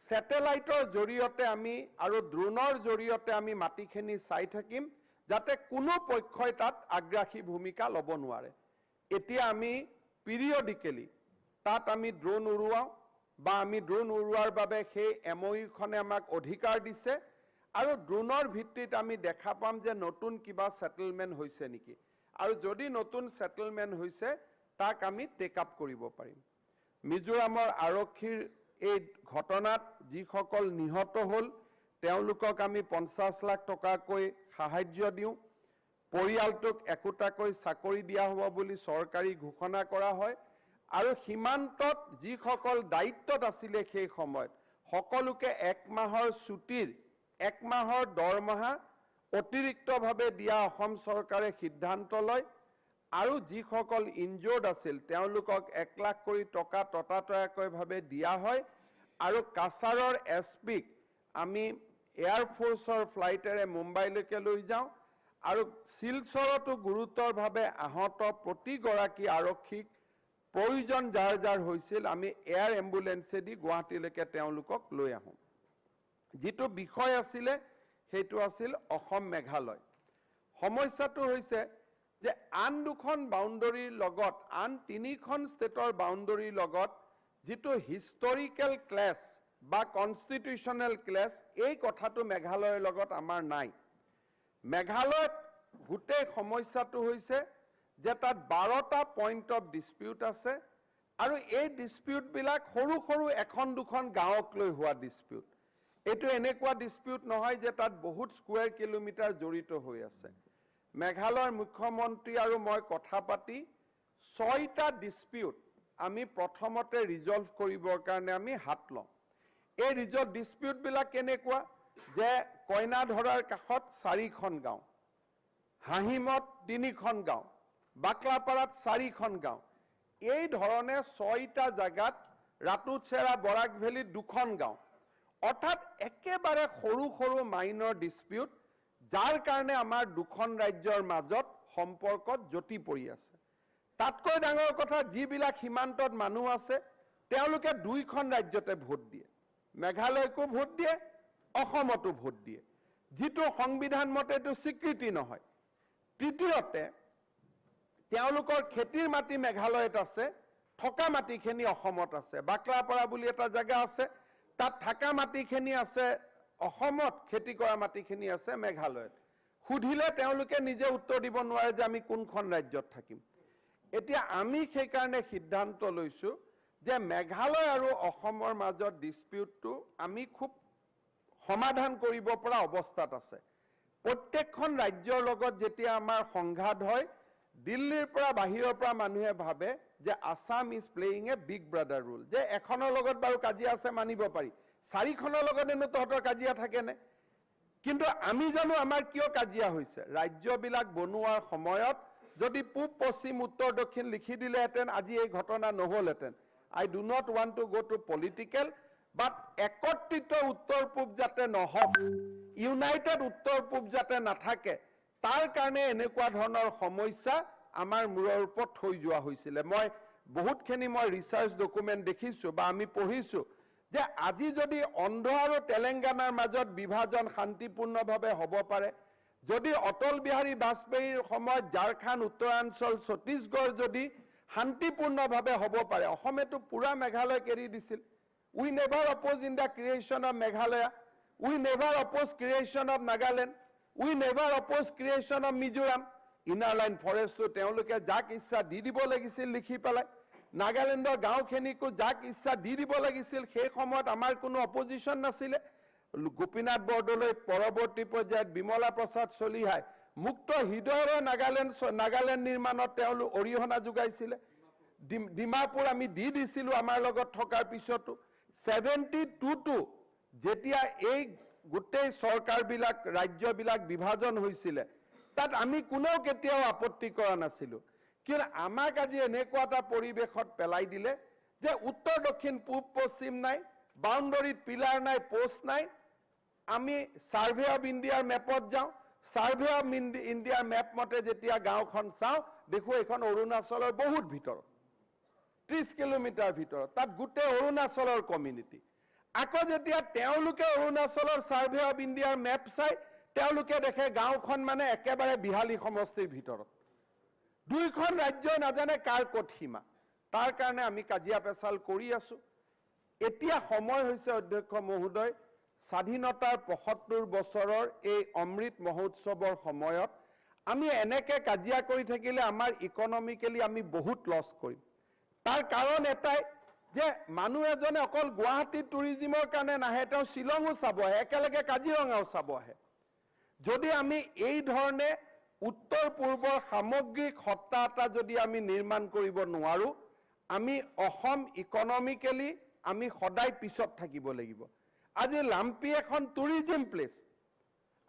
ছেটেলাইটৰ জৰিয়তে আমি আৰু ড্ৰোনৰ জৰিয়তে আমি মাটিখিনি চাই থাকিম, যাতে কোনো পক্ষই তাত আগ্ৰাসী ভূমিকা ল'ব নোৱাৰে। এতিয়া আমি পিৰিয়ডিকেলি তাত আমি ড্ৰোন উৰুৱাওঁ বা আমি ড্ৰোন উৰুৱাৰ বাবে সেই এম অ' ইউখনে আমাক অধিকাৰ দিছে আৰু ড্ৰোনৰ ভিত্তিত আমি দেখা পাম যে নতুন কিবা ছেটেলমেণ্ট হৈছে নেকি, আৰু যদি নতুন ছেটেলমেণ্ট হৈছে তাক আমি টেক আপ কৰিব পাৰিম। মিজোৰামৰ আৰক্ষীৰ এই ঘটনাত যিসকল নিহত হ'ল তেওঁলোকক আমি 50 লাখ টকাকৈ সাহায্য দিওঁ। পৰিয়ালটোক একোটাকৈ চাকৰি দিয়া হ'ব বুলি চৰকাৰী ঘোষণা কৰা হয় আৰু সীমান্তত যিসকল দায়িত্বত আছিলে সেই সময়ত সকলোকে এক মাহৰ ছুটীৰ এক মাহৰ দৰমহা অতিৰিক্তভাৱে দিয়া অসম চৰকাৰে সিদ্ধান্ত লয় আৰু যিসকল ইনজৰ্ড আছিল তেওঁলোকক 1 লাখ কৰি টকা ততাতৈয়াকৈভাৱে দিয়া হয় আৰু কাছাৰৰ এছ পিক আমি এয়াৰফ'ৰ্চৰ ফ্লাইটেৰে মুম্বাইলৈকে লৈ যাওঁ আৰু শিলচৰতো গুৰুতৰভাৱে আহত প্ৰতিগৰাকী আৰক্ষীক প্ৰয়োজন যাৰ যাৰ হৈছিল আমি এয়াৰ এম্বুলেন্সেদি গুৱাহাটীলৈকে তেওঁলোকক লৈ আহোঁ। যিটো বিষয় আছিলে সেইটো আছিল অসম মেঘালয়। সমস্যাটো হৈছে যে আন দুখন বাউণ্ডৰীৰ লগত, আন তিনিখন ষ্টেটৰ বাউণ্ডৰীৰ লগত যিটো হিষ্টৰিকেল ক্লেছ বা কনষ্টিটিউশ্যনেল ক্লেছ, এই কথাটো মেঘালয়ৰ লগত আমাৰ নাই। মেঘালয়ত গোটেই সমস্যাটো হৈছে যে তাত 12টা পইণ্ট অফ ডিছপিউট আছে আৰু এই ডিছপিউটবিলাক সৰু সৰু এখন দুখন গাঁৱক লৈ হোৱা ডিছপিউট। এইটো এনেকুৱা ডিছপিউট নহয় যে তাত বহুত স্কুৱেৰ কিলোমিটাৰ জড়িত হৈ আছে। মেঘালয়ৰ মুখ্যমন্ত্ৰী আৰু মই কথা পাতি 6টা ডিছপিউট আমি প্ৰথমতে ৰিজল্ভ কৰিবৰ কাৰণে আমি হাত লওঁ। এই ৰিজল্ভ ডিছপিউটবিলাক কেনেকুৱা যে কইনাধৰাৰ কাষত 4খন গাঁও, হাহিমত 3খন গাঁও, বাকলাপাৰাত 4খন গাঁও, এই ধৰণে 6টা জাগাত ৰাতুচেৰা বৰাক ভেলীত দুখন গাঁও। অৰ্থাৎ একেবাৰে সৰু সৰু মাইনৰ ডিছপিউট, যাৰ কাৰণে আমাৰ দুখন ৰাজ্যৰ মাজত সম্পৰ্কত জটি পৰি আছে। তাতকৈ ডাঙৰ কথা, যিবিলাক সীমান্তত মানুহ আছে তেওঁলোকে দুইখন ৰাজ্যতে ভোট দিয়ে, মেঘালয়কো ভোট দিয়ে, অসমতো ভোট দিয়ে, যিটো সংবিধান মতে এইটো স্বীকৃতি নহয়। তৃতীয়তে, তেওঁলোকৰ খেতিৰ মাটি মেঘালয়ত আছে, থকা মাটিখিনি অসমত আছে। বাকলাপাৰা বুলি এটা জেগা আছে, তাত থকা মাটিখিনি আছে অসমত, খেতি কৰা মাটিখিনি আছে মেঘালয়ত। সুধিলে তেওঁলোকে নিজে উত্তৰ দিব নোৱাৰে যে আমি কোনখন ৰাজ্যত থাকিম। এতিয়া আমি সেইকাৰণে সিদ্ধান্ত লৈছোঁ যে মেঘালয় আৰু অসমৰ মাজত ডিছপিউটটো আমি খুব সমাধান কৰিব পৰা অৱস্থাত আছে। প্ৰত্যেকখন ৰাজ্যৰ লগত যেতিয়া আমাৰ সংঘাত হয়, দিল্লীৰ পৰা বাহিৰৰ পৰা মানুহে ভাবে যে Assam is playing a big brother role, যে এখনৰ লগত বাৰু কাজিয়া আছে মানিব পাৰি, চাৰিখনৰ লগত এনো তহঁতৰ কাজিয়া থাকেনে? কিন্তু আমি জানো আমাৰ কিয় কাজিয়া হৈছে। ৰাজ্যবিলাক বনোৱাৰ সময়ত যদি পূব পশ্চিম উত্তৰ দক্ষিণ লিখি দিলেহেঁতেন আজি এই ঘটনা নহ'লহেঁতেন। I do not want to go to political, but একত্ৰিত উত্তৰ পূব যাতে নহওক, ইউনাইটেড উত্তৰ পূব যাতে নাথাকে, তাৰ কাৰণে এনেকুৱা ধৰণৰ সমস্যা আমাৰ মূৰৰ ওপৰত থৈ যোৱা হৈছিলে। মই বহুতখিনি ৰিচাৰ্চ ডকুমেণ্ট দেখিছোঁ বা আমি পঢ়িছোঁ যে আজি যদি অন্ধ্ৰ আৰু তেলেংগানাৰ মাজত বিভাজন শান্তিপূৰ্ণভাৱে হ'ব পাৰে, যদি অটল বিহাৰী বাজপেয়ীৰ সময়ত ঝাৰখণ্ড, উত্তৰাঞ্চল, ছত্তীশগড় যদি শান্তিপূৰ্ণভাৱে হ'ব পাৰে, অসমেতো পূৰা মেঘালয়ক এৰি দিছিল। We never oppose in the creation of Meghalaya, we never oppose creation of Nagaland, we never oppose creation of Mizoram. Inner line ফৰেষ্টটো তেওঁলোকে যাক ইচ্ছা দি দিব লাগিছিল লিখি পেলাই, নাগালেণ্ডৰ গাঁওখিনিকো যাক ইচ্ছা দি দিব লাগিছিল। সেই সময়ত আমাৰ কোনো অপজিশ্যন নাছিলে। গোপীনাথ বৰদলৈ, পৰৱৰ্তী পৰ্যায়ত বিমলা প্ৰসাদ চলিহাই মুক্ত হৃদয়েৰে নাগালেণ্ড নিৰ্মাণত তেওঁলোক অৰিহণা যোগাইছিলে। ডিমাপুৰ আমি দি দিছিলোঁ আমাৰ লগত থকাৰ পিছতো। 72তো যেতিয়া এই গোটেই চৰকাৰবিলাক ৰাজ্যবিলাক বিভাজন হৈছিলে, তাত আমি কোনেও কেতিয়াও আপত্তি কৰা নাছিলোঁ। কিন্তু আমাক আজি এনেকুৱা এটা পৰিৱেশত পেলাই দিলে যে উত্তৰ দক্ষিণ পূব পশ্চিম নাই, বাউণ্ডৰীত পিলাৰ নাই, পোষ্ট নাই। আমি ছাৰ্ভে অফ ইণ্ডিয়াৰ মেপত যাওঁ, ছাৰ্ভে অফ ইণ্ডিয়াৰ মেপ মতে যেতিয়া গাঁওখন চাওঁ, দেখোঁ এইখন অৰুণাচলৰ বহুত ভিতৰত, 30 কিলোমিটাৰ ভিতৰত, তাত গোটেই অৰুণাচলৰ কমিউনিটি। আকৌ যেতিয়া তেওঁলোকে অৰুণাচলৰ ছাৰ্ভে অফ ইণ্ডিয়াৰ মেপ চাই, তেওঁলোকে দেখে গাঁওখন মানে একেবাৰে বিহালী সমষ্টিৰ ভিতৰত। দুইখন ৰাজ্যই নাজানে কাৰ ক'ত সীমা। তাৰ কাৰণে আমি কাজিয়া পেচাল কৰি আছোঁ। এতিয়া সময় হৈছে অধ্যক্ষ মহোদয়, স্বাধীনতাৰ 75 বছৰৰ এই অমৃত মহোৎসৱৰ সময়ত আমি এনেকে কাজিয়া কৰি থাকিলে আমাৰ ইকনমিকেলি আমি বহুত লছ কৰিম। তাৰ কাৰণ এটাই যে মানুহ এজনে অকল গুৱাহাটী টুৰিজিমৰ কাৰণে নাহে, তেওঁ শ্বিলঙো চাব আহে, একেলগে কাজিৰঙাও চাব আহে। যদি আমি এই ধৰণে উত্তৰ পূৰ্বৰ সামগ্ৰিক সত্তা এটা যদি আমি নিৰ্মাণ কৰিব নোৱাৰোঁ, আমি অসম ইকনমিকেলি আমি সদায় পিছত থাকিব লাগিব। আজি লাম্পি এখন টুৰিজিম প্লেচ,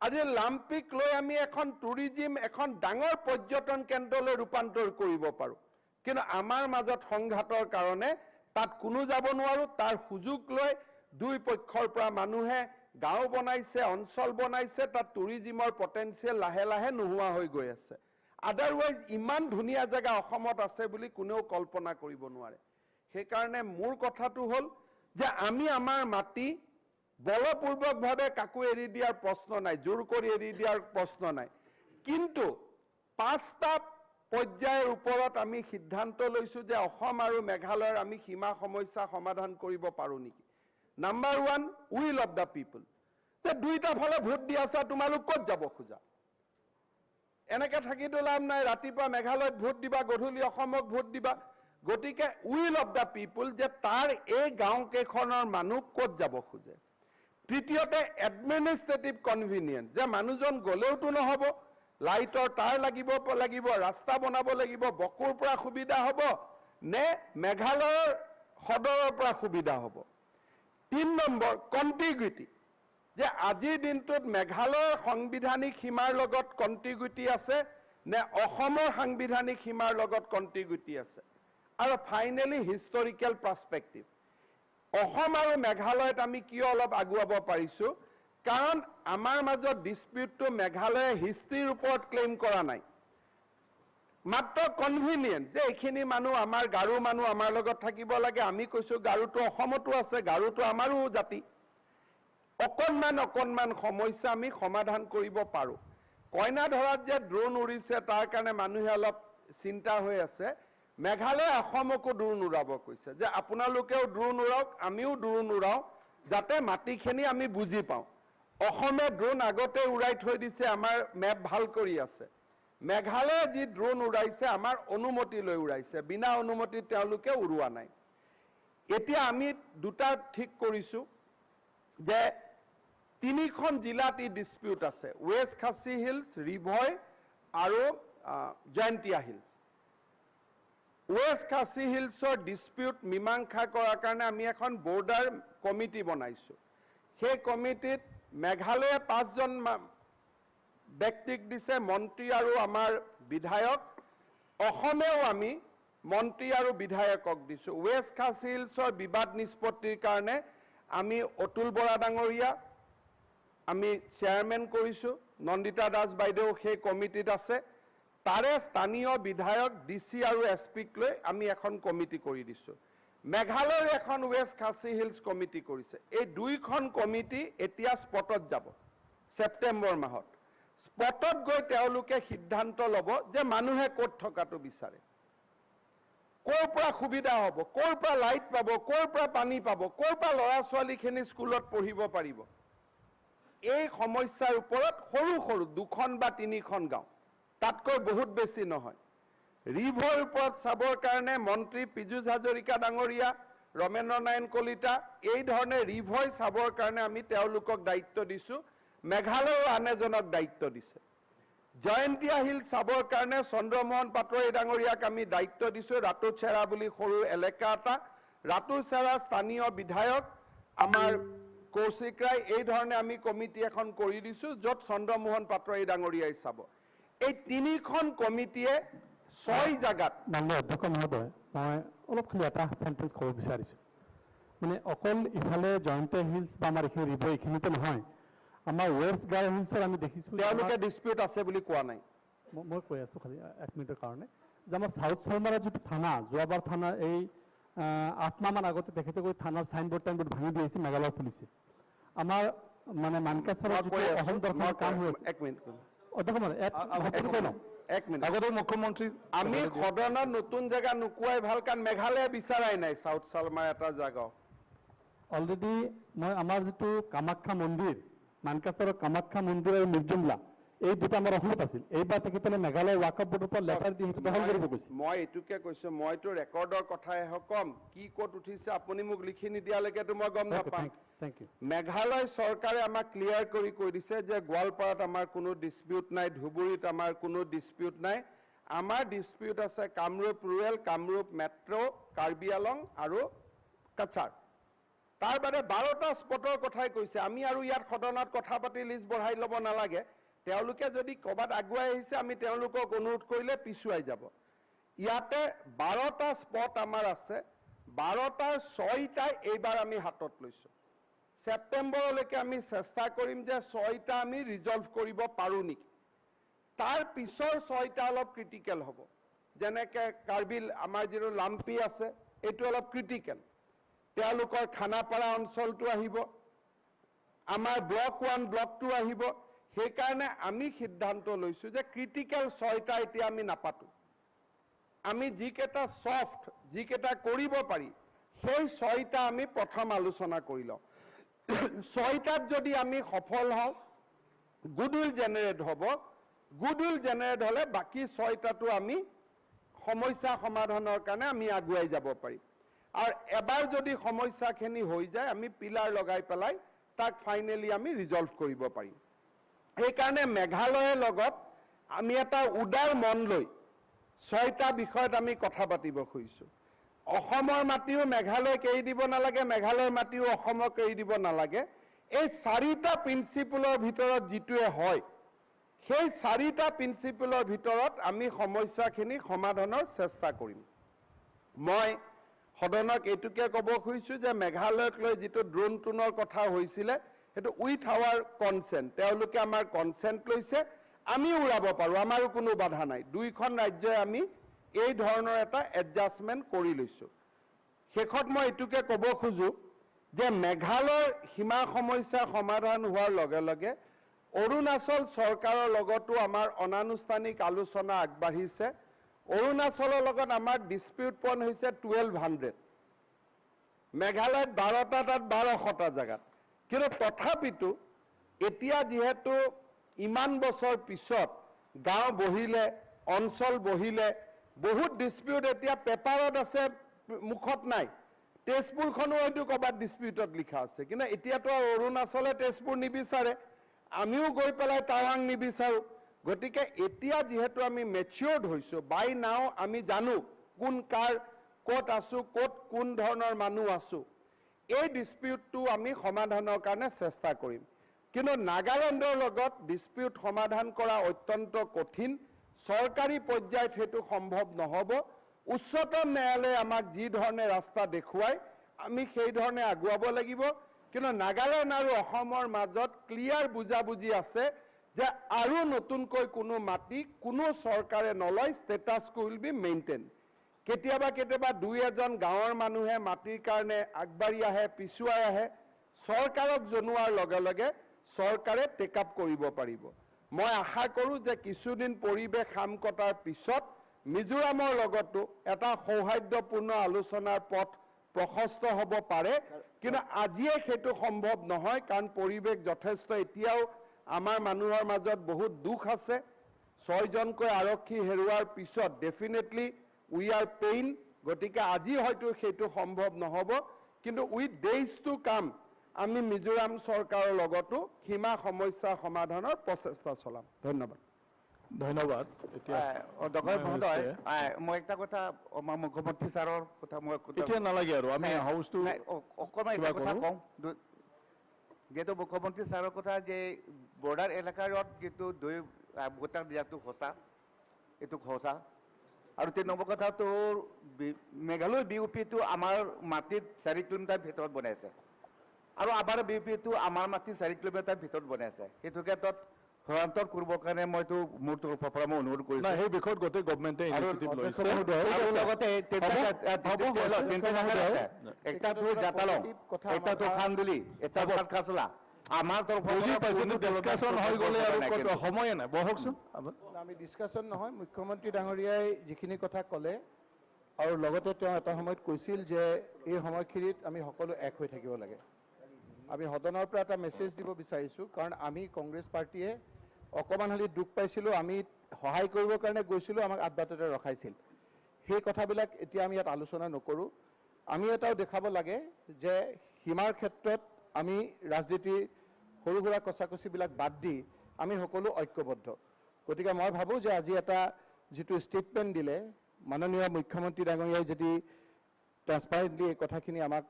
আজি লাম্পিক লৈ আমি এখন টুৰিজিম, এখন ডাঙৰ পৰ্যটন কেন্দ্ৰলৈ ৰূপান্তৰ কৰিব পাৰোঁ। কিন্তু আমাৰ মাজত সংঘাতৰ কাৰণে তাত কোনো যাব নোৱাৰোঁ। তাৰ সুযোগ লৈ দুই পক্ষৰ পৰা মানুহে গাঁও বনাইছে, অঞ্চল বনাইছে, তাত টুৰিজিমৰ পটেঞ্চিয়েল লাহে লাহে নোহোৱা হৈ গৈ আছে। আদাৰৱাইজ ইমান ধুনীয়া জেগা অসমত আছে বুলি কোনেও কল্পনা কৰিব নোৱাৰে। সেইকাৰণে মোৰ কথাটো হ'ল যে আমি আমাৰ মাটি বলপূৰ্বকভাৱে কাকো এৰি দিয়াৰ প্ৰশ্ন নাই, জোৰ কৰি এৰি দিয়াৰ প্ৰশ্ন নাই, কিন্তু 5টা পৰ্যায়ৰ ওপৰত আমি সিদ্ধান্ত লৈছোঁ যে অসম আৰু মেঘালয়ৰ আমি সীমা সমস্যা সমাধান কৰিব পাৰোঁ নেকি। Number 1, will of the people, যে দুইটা ফালে ভোট দি আছা, তোমালোক ক'ত যাব খোজা? এনেকে থাকিতো লাভ নাই, ৰাতিপুৱা মেঘালয়ত ভোট দিবা, গধূলি অসমক ভোট দিবা। গতিকে will of the পিপুল, যে তাৰ এই গাঁওকেইখনৰ মানুহ ক'ত যাব খোজে। তৃতীয়তে এডমিনিষ্ট্ৰেটিভ কনভিনিয়েঞ্চ, যে মানুহজন গ'লেওতো নহ'ব, লাইটৰ তাঁৰ লাগিব, ৰাস্তা বনাব লাগিব, বকোৰ পৰা সুবিধা হ'ব নে মেঘালয়ৰ সদৰৰ পৰা সুবিধা হ'ব। 3 নম্বৰ কণ্টিগুইটি, যে আজিৰ দিনটোত মেঘালয়ৰ সাংবিধানিক সীমাৰ লগত কণ্টিগুইটি আছে নে অসমৰ সাংবিধানিক সীমাৰ লগত কণ্টিগুইটি আছে। আৰু ফাইনেলি হিষ্টৰিকেল পাৰ্চপেক্টিভ, অসম আৰু মেঘালয়ত আমি কিয় অলপ আগুৱাব পাৰিছোঁ? কাৰণ আমাৰ মাজত ডিছপিউটটো মেঘালয়ে হিষ্ট্ৰীৰ ওপৰত ক্লেইম কৰা নাই, মাত্ৰ কনভিনিয়েণ্ট যে এইখিনি মানুহ আমাৰ গাৰো মানুহ আমাৰ লগত থাকিব লাগে। আমি কৈছোঁ গাৰোটো অসমতো আছে, গাৰোটো আমাৰো জাতি। অকণমান অকণমান সমস্যা আমি সমাধান কৰিব পাৰোঁ। কইনা ধৰাত যে ড্ৰোন উৰিছে তাৰ কাৰণে মানুহে অলপ চিন্তা হৈ আছে। মেঘালয়ে অসমকো ড্ৰোন উৰাব কৈছে যে আপোনালোকেও ড্ৰোন উৰাওক, আমিও ড্ৰোন উৰাওঁ, যাতে মাটিখিনি আমি বুজি পাওঁ। অসমে ড্ৰোন আগতে উৰাই থৈ দিছে, আমাৰ মেপ ভাল কৰি আছে। মেঘালয়ে যি ড্ৰোন উৰাইছে আমাৰ অনুমতি লৈ উৰাইছে, বিনা অনুমতিত তেওঁলোকে উৰোৱা নাই। এতিয়া আমি দুটা ঠিক কৰিছোঁ যে তিনিখন জিলাত ই ডিছপিউট আছে, ৱেষ্ট খাচী হিলছ, ৰিভয় আৰু জয়ন্তীয়া হিলছ। ৱেষ্ট খাচী হিলছৰ ডিছপিউট মীমাংসা কৰাৰ কাৰণে আমি এখন বৰ্ডাৰ কমিটি বনাইছোঁ। সেই কমিটিত মেঘালয়ে 5জন ব্যক্তিক দিছে, মন্ত্ৰী আৰু আমাৰ বিধায়ক। অসমেও আমি মন্ত্ৰী আৰু বিধায়কক দিছোঁ। ৱেষ্ট খাচী হিলছৰ বিবাদ নিষ্পত্তিৰ কাৰণে আমি অতুল বৰা ডাঙৰীয়া আমি চেয়াৰমেন কৰিছোঁ, নন্দিতা দাস বাইদেউ সেই কমিটিত আছে। তাৰে স্থানীয় বিধায়ক, ডি চি আৰু এছ পিক লৈ আমি এখন কমিটি কৰি দিছোঁ। মেঘালয়ৰ এখন ৱেষ্ট খাচী হিলছ কমিটি কৰিছে। এই দুইখন কমিটি এতিয়া স্পটত যাব ছেপ্টেম্বৰ মাহত। স্পটত গৈ তেওঁলোকে সিদ্ধান্ত ল'ব যে মানুহে ক'ত থকাটো বিচাৰে, ক'ৰ পৰা সুবিধা হ'ব, ক'ৰ পৰা লাইট পাব, ক'ৰ পৰা পানী পাব, ক'ৰ পৰা ল'ৰা ছোৱালীখিনি স্কুলত পঢ়িব পাৰিব। এই সমস্যাৰ ওপৰত সৰু সৰু 2খন বা 3খন গাঁও, তাতকৈ বহুত বেছি নহয়। ৰিভৰ ওপৰত চাবৰ কাৰণে মন্ত্ৰী পীযুষ হাজৰিকা ডাঙৰীয়া, ৰমেন্দ্ৰ নাৰায়ণ কলিতা, এই ধৰণে ৰিভয় চাবৰ কাৰণে আমি তেওঁলোকক দায়িত্ব দিছোঁ। মেঘালয়ও আন এজনক দায়িত্ব দিছে। জয়ন্তীয়া হিল চাবৰ কাৰণে চন্দ্ৰমোহন পাটোৱাৰী ডাঙৰীয়াক আমি দায়িত্ব দিছোঁ। ৰাতুচেৰা বুলি সৰু এলেকা এটা, ৰাতুচেৰা স্থানীয় বিধায়ক আমাৰ কৌশিক ৰায়, এই ধৰণে আমি কমিটি এখন কৰি দিছোঁ য'ত চন্দ্ৰমোহন পাটোৱাৰী ডাঙৰীয়াই চাব। এই তিনিখন কমিটিয়ে 6 জাগাত। মাননীয় অধ্যক্ষ মহোদয়, মই অলপ খালি এটা চেণ্টেঞ্চ ক'ব বিচাৰিছোঁ। মানে অকল ইফালে জয়ন্তীয়া হিলছ বা আমাৰ এইখিনি ৰিভ এইখিনিতে নহয়, আমাৰ ৱেষ্ট গাৰো হিলছৰ আমি দেখিছোঁ তেওঁলোকে ডিছপিউট আছে বুলি কোৱা নাই। মই কৈ আছোঁ খালি এক মিনিটৰ কাৰণে যে আমাৰ চাউথ চালমাৰা যিটো থানা, যোৱাবাৰ থানা এই 8 মাহমান আগতে তেখেতে গৈ থানাৰ চাইনবোৰ্ড টাইনবোৰ্ড ভাঙি দিয়েছে মেঘালয় পুলিচে। আমাৰ মানে মানকাচৰত যিটো অসম দৰ্শনৰ কাম হৈ আছে। এক মিনিট অধ্যক্ষ মহোদয়, এক মিনিট। আগতে মুখ্যমন্ত্ৰী আমি সদনত নতুন জেগা নোকোৱাই ভাল, কাৰণ মেঘালয়ে বিচাৰাই নাই চাউথ চালমাৰ এটা জেগাও। অলৰেডি মই আমাৰ যিটো কামাখ্যা মন্দিৰ, মানকাচৰৰ কামাখ্যা মন্দিৰ আৰু মিৰ্জুমলা, এই দুটা আমাৰ অসমত আছিল। এইবাৰ তেখেতে মেঘালয় ৱাকফ বোৰ্ডৰ পৰা লেটাৰ দি সেইটো দখল কৰিব কৈছে। মই এইটোকে কৈছোঁ, মইতো ৰেকৰ্ডৰ কথাহে ক'ম, কি ক'ত উঠিছে আপুনি মোক লিখি নিদিয়ালৈকেতো মই গম নাপাম। Thank U. Meghalaya চৰকাৰে আমাক ক্লিয়াৰ কৰি কৈ দিছে যে গোৱালপাৰাত আমাৰ কোনো ডিছপিউট নাই, ধুবুৰীত আমাৰ কোনো ডিছপিউট নাই। আমাৰ ডিছপিউট আছে কামৰূপ ৰুৰেল, কামৰূপ মেট্ৰ', কাৰ্বি আলং আৰু কাছাৰ। তাৰ বাদে 12টা স্পটৰ কথাই কৈছে। আমি আৰু ইয়াত সদনত কথা পাতি লিষ্ট বঢ়াই ল'ব নালাগে। তেওঁলোকে যদি ক'ৰবাত আগুৱাই আহিছে আমি তেওঁলোকক অনুৰোধ কৰিলে পিছুৱাই যাব। ইয়াতে 12টা স্পট আমাৰ আছে, 12টাৰ 6টা এইবাৰ আমি হাতত লৈছোঁ। ছেপ্টেম্বৰলৈকে আমি চেষ্টা কৰিম যে 6টা আমি ৰিজল্ভ কৰিব পাৰোঁ নেকি। তাৰ পিছৰ 6টা অলপ ক্ৰিটিকেল হ'ব, যেনেকৈ কাৰ্বি আমাৰ যিটো লাম্পি আছে এইটো অলপ ক্ৰিটিকেল, তেওঁলোকৰ খানাপাৰা অঞ্চলটো আহিব, আমাৰ ব্লক 1 ব্লক 2 আহিব। সেইকাৰণে আমি সিদ্ধান্ত লৈছোঁ যে ক্ৰিটিকেল 6টা এতিয়া আমি নাপাতোঁ। আমি যিকেইটা ছফ্ট, যিকেইটা কৰিব পাৰি সেই 6টা আমি প্ৰথম আলোচনা কৰি লওঁ। 6টাত যদি আমি সফল হওঁ গুডউইল জেনেৰেট হ'ব। গুডউইল জেনেৰেট হ'লে বাকী 6টাতো আমি সমস্যা সমাধানৰ কাৰণে আমি আগুৱাই যাব পাৰিম। আৰু এবাৰ যদি সমস্যাখিনি হৈ যায় আমি পিলাৰ লগাই পেলাই তাক ফাইনেলি আমি ৰিজল্ভ কৰিব পাৰিম। সেইকাৰণে মেঘালয়ৰ লগত আমি এটা উদাৰ মন লৈ 6টা বিষয়ত আমি কথা পাতিব খুজিছোঁ। অসমৰ মাটিও মেঘালয়ক এৰি দিব নালাগে, মেঘালয়ৰ মাটিও অসমক এৰি দিব নালাগে। এই 4টা প্ৰিন্সিপলৰ ভিতৰত যিটোৱে হয় সেই 4টা প্ৰিন্সিপলৰ ভিতৰত আমি সমস্যাখিনি সমাধানৰ চেষ্টা কৰিম। মই সদনক এইটোকে ক'ব খুজিছোঁ যে মেঘালয়ক লৈ যিটো ড্ৰোন টোনৰ কথা হৈছিলে, সেইটো উইথ আৱাৰ কনচেণ্ট, তেওঁলোকে আমাৰ কনচেণ্ট লৈছে, আমি উৰাব পাৰোঁ, আমাৰো কোনো বাধা নাই। দুইখন ৰাজ্যই আমি এই ধৰণৰ এটা এডজাষ্টমেণ্ট কৰি লৈছোঁ। শেষত মই এইটোকে ক'ব খোজোঁ যে মেঘালয়ৰ সীমা সমস্যা সমাধান হোৱাৰ লগে লগে অৰুণাচল চৰকাৰৰ লগতো আমাৰ অনানুষ্ঠানিক আলোচনা আগবাঢ়িছে। অৰুণাচলৰ লগত আমাৰ ডিছপিউট পইণ্ট হৈছে 1200, মেঘালয়ত 12টা, তাত 1200টা জেগাত। কিন্তু তথাপিতো এতিয়া যিহেতু ইমান বছৰ পিছত গাঁও বহিলে, অঞ্চল বহিলে, বহুত ডিছপিউট এতিয়া পেপাৰত আছে, মুখত নাই। তেজপুৰখনো হয়তো ক'ৰবাত ডিছপিউটত লিখা আছে, কিন্তু এতিয়াতো আৰু অৰুণাচলে তেজপুৰ নিবিচাৰে, আমিও গৈ পেলাই টাৱাং নিবিচাৰোঁ। গতিকে এতিয়া যিহেতু আমি মেচিয়ৰ্ড হৈছোঁ, বাই নাও আমি জানো কোন কাৰ ক'ত আছোঁ, ক'ত কোন ধৰণৰ মানুহ আছোঁ, এই ডিছপিউটটো আমি সমাধানৰ কাৰণে চেষ্টা কৰিম। কিন্তু নাগালেণ্ডৰ লগত ডিছপিউট সমাধান কৰা অত্যন্ত কঠিন, চৰকাৰী পৰ্যায়ত সেইটো সম্ভৱ নহ'ব। উচ্চতম ন্যায়ালয়ে আমাক যি ধৰণে ৰাস্তা দেখুৱায় আমি সেই ধৰণে আগুৱাব লাগিব। কিন্তু নাগালেণ্ড আৰু অসমৰ মাজত ক্লিয়াৰ বুজাবুজি আছে যে আৰু নতুনকৈ কোনো মাটি কোনো চৰকাৰে নলয়, status quo will be maintain. কেতিয়াবা কেতিয়াবা দুই এজন গাঁৱৰ মানুহে মাটিৰ কাৰণে আগবাঢ়ি আহে, পিছুৱাই আহে, চৰকাৰক জনোৱাৰ লগে লগে চৰকাৰে টেক আপ কৰিব পাৰিব। মই আশা কৰোঁ যে কিছুদিন পৰিৱেশ সাম কটাৰ পিছত মিজোৰামৰ লগতো এটা সৌহাৰ্দ্যপূৰ্ণ আলোচনাৰ পথ প্ৰশস্ত হ'ব পাৰে। কিন্তু আজিয়ে সেইটো সম্ভৱ নহয়, কাৰণ পৰিৱেশ যথেষ্ট এতিয়াও আমাৰ মানুহৰ মাজত বহুত দুখ আছে। 6জনকৈ আৰক্ষী হেৰুৱাৰ পিছত ডেফিনেটলি we are pain. গতিকে আজি হয়তো সেইটো সম্ভৱ নহ'ব, কিন্তু উইথ ডেইজ টু কাম আমি মিজোৰাম চৰকাৰৰ লগতো সীমা সমস্যা সমাধানৰ প্ৰচেষ্টা চলাম। ধন্যবাদ। ধন্যবাদ। এতিয়া মহোদয়, মই একটা কথা আমাৰ মুখ্যমন্ত্ৰী ছাৰৰ কথা মই এতিয়া নালাগে আৰু আমি হাউচটো অকণমান এটা কথা কওঁ। যিহেতু মুখ্যমন্ত্ৰী ছাৰৰ কথা যে বৰ্ডাৰ এলেকাত যিটো দুই ভোটাৰ দিয়াটো সঁচা, এইটো সঁচা। আৰু তিনি নম্বৰ কথাটো মেঘালয় বি ইউ পিটো আমাৰ মাটিত 4 কিলোমিটাৰ ভিতৰত বনাইছে, আৰু আমাৰ বি ইউ পিটো আমাৰ মাটিত 4 কিলোমিটাৰ ভিতৰত বনাইছে। সেইটো ক্ষেত্ৰত সমান্তৰ কৰিবৰ কাৰণে মইতো মোৰ তৰফৰ পৰা মই অনুৰোধ কৰিছোঁ। সেই বিষয়ত গোটেই গভমেণ্টে ইনিচিয়েটিভ লৈছে। লগতে একটাটো জাতালং, একটাটো খান্দুলি, এটা খাচলা, আমাৰ তৰফৰ বুজি পাইছোঁ। ডিছকাশ্যন হৈ গ'লে আৰু সময়ে নাই। বহকচোন। আমি ডিছকাশ্যন নহয়, মুখ্যমন্ত্ৰী ডাঙৰীয়াই যিখিনি কথা ক'লে আৰু লগতে তেওঁ এটা সময়ত কৈছিল যে এই সময়খিনিত আমি সকলো এক হৈ থাকিব লাগে। আমি সদনৰ পৰা এটা মেছেজ দিব বিচাৰিছোঁ, কাৰণ আমি কংগ্ৰেছ পাৰ্টীয়ে অকণমান হ'লে দুখ পাইছিলোঁ, আমি সহায় কৰিবৰ কাৰণে গৈছিলোঁ, আমাক আদবাটতে ৰখাইছিল। সেই কথাবিলাক এতিয়া আমি ইয়াত আলোচনা নকৰোঁ। আমি এটাও দেখাব লাগে যে সীমাৰ ক্ষেত্ৰত আমি ৰাজনীতিৰ সৰু সুৰা কচাকচিবিলাক বাদ দি আমি সকলো ঐক্যবদ্ধ। গতিকে মই ভাবোঁ যে আজি এটা যিটো ষ্টেটমেণ্ট দিলে মাননীয় মুখ্যমন্ত্ৰী ডাঙৰীয়াই, যদি ট্ৰান্সপাৰেণ্টলি এই কথাখিনি আমাক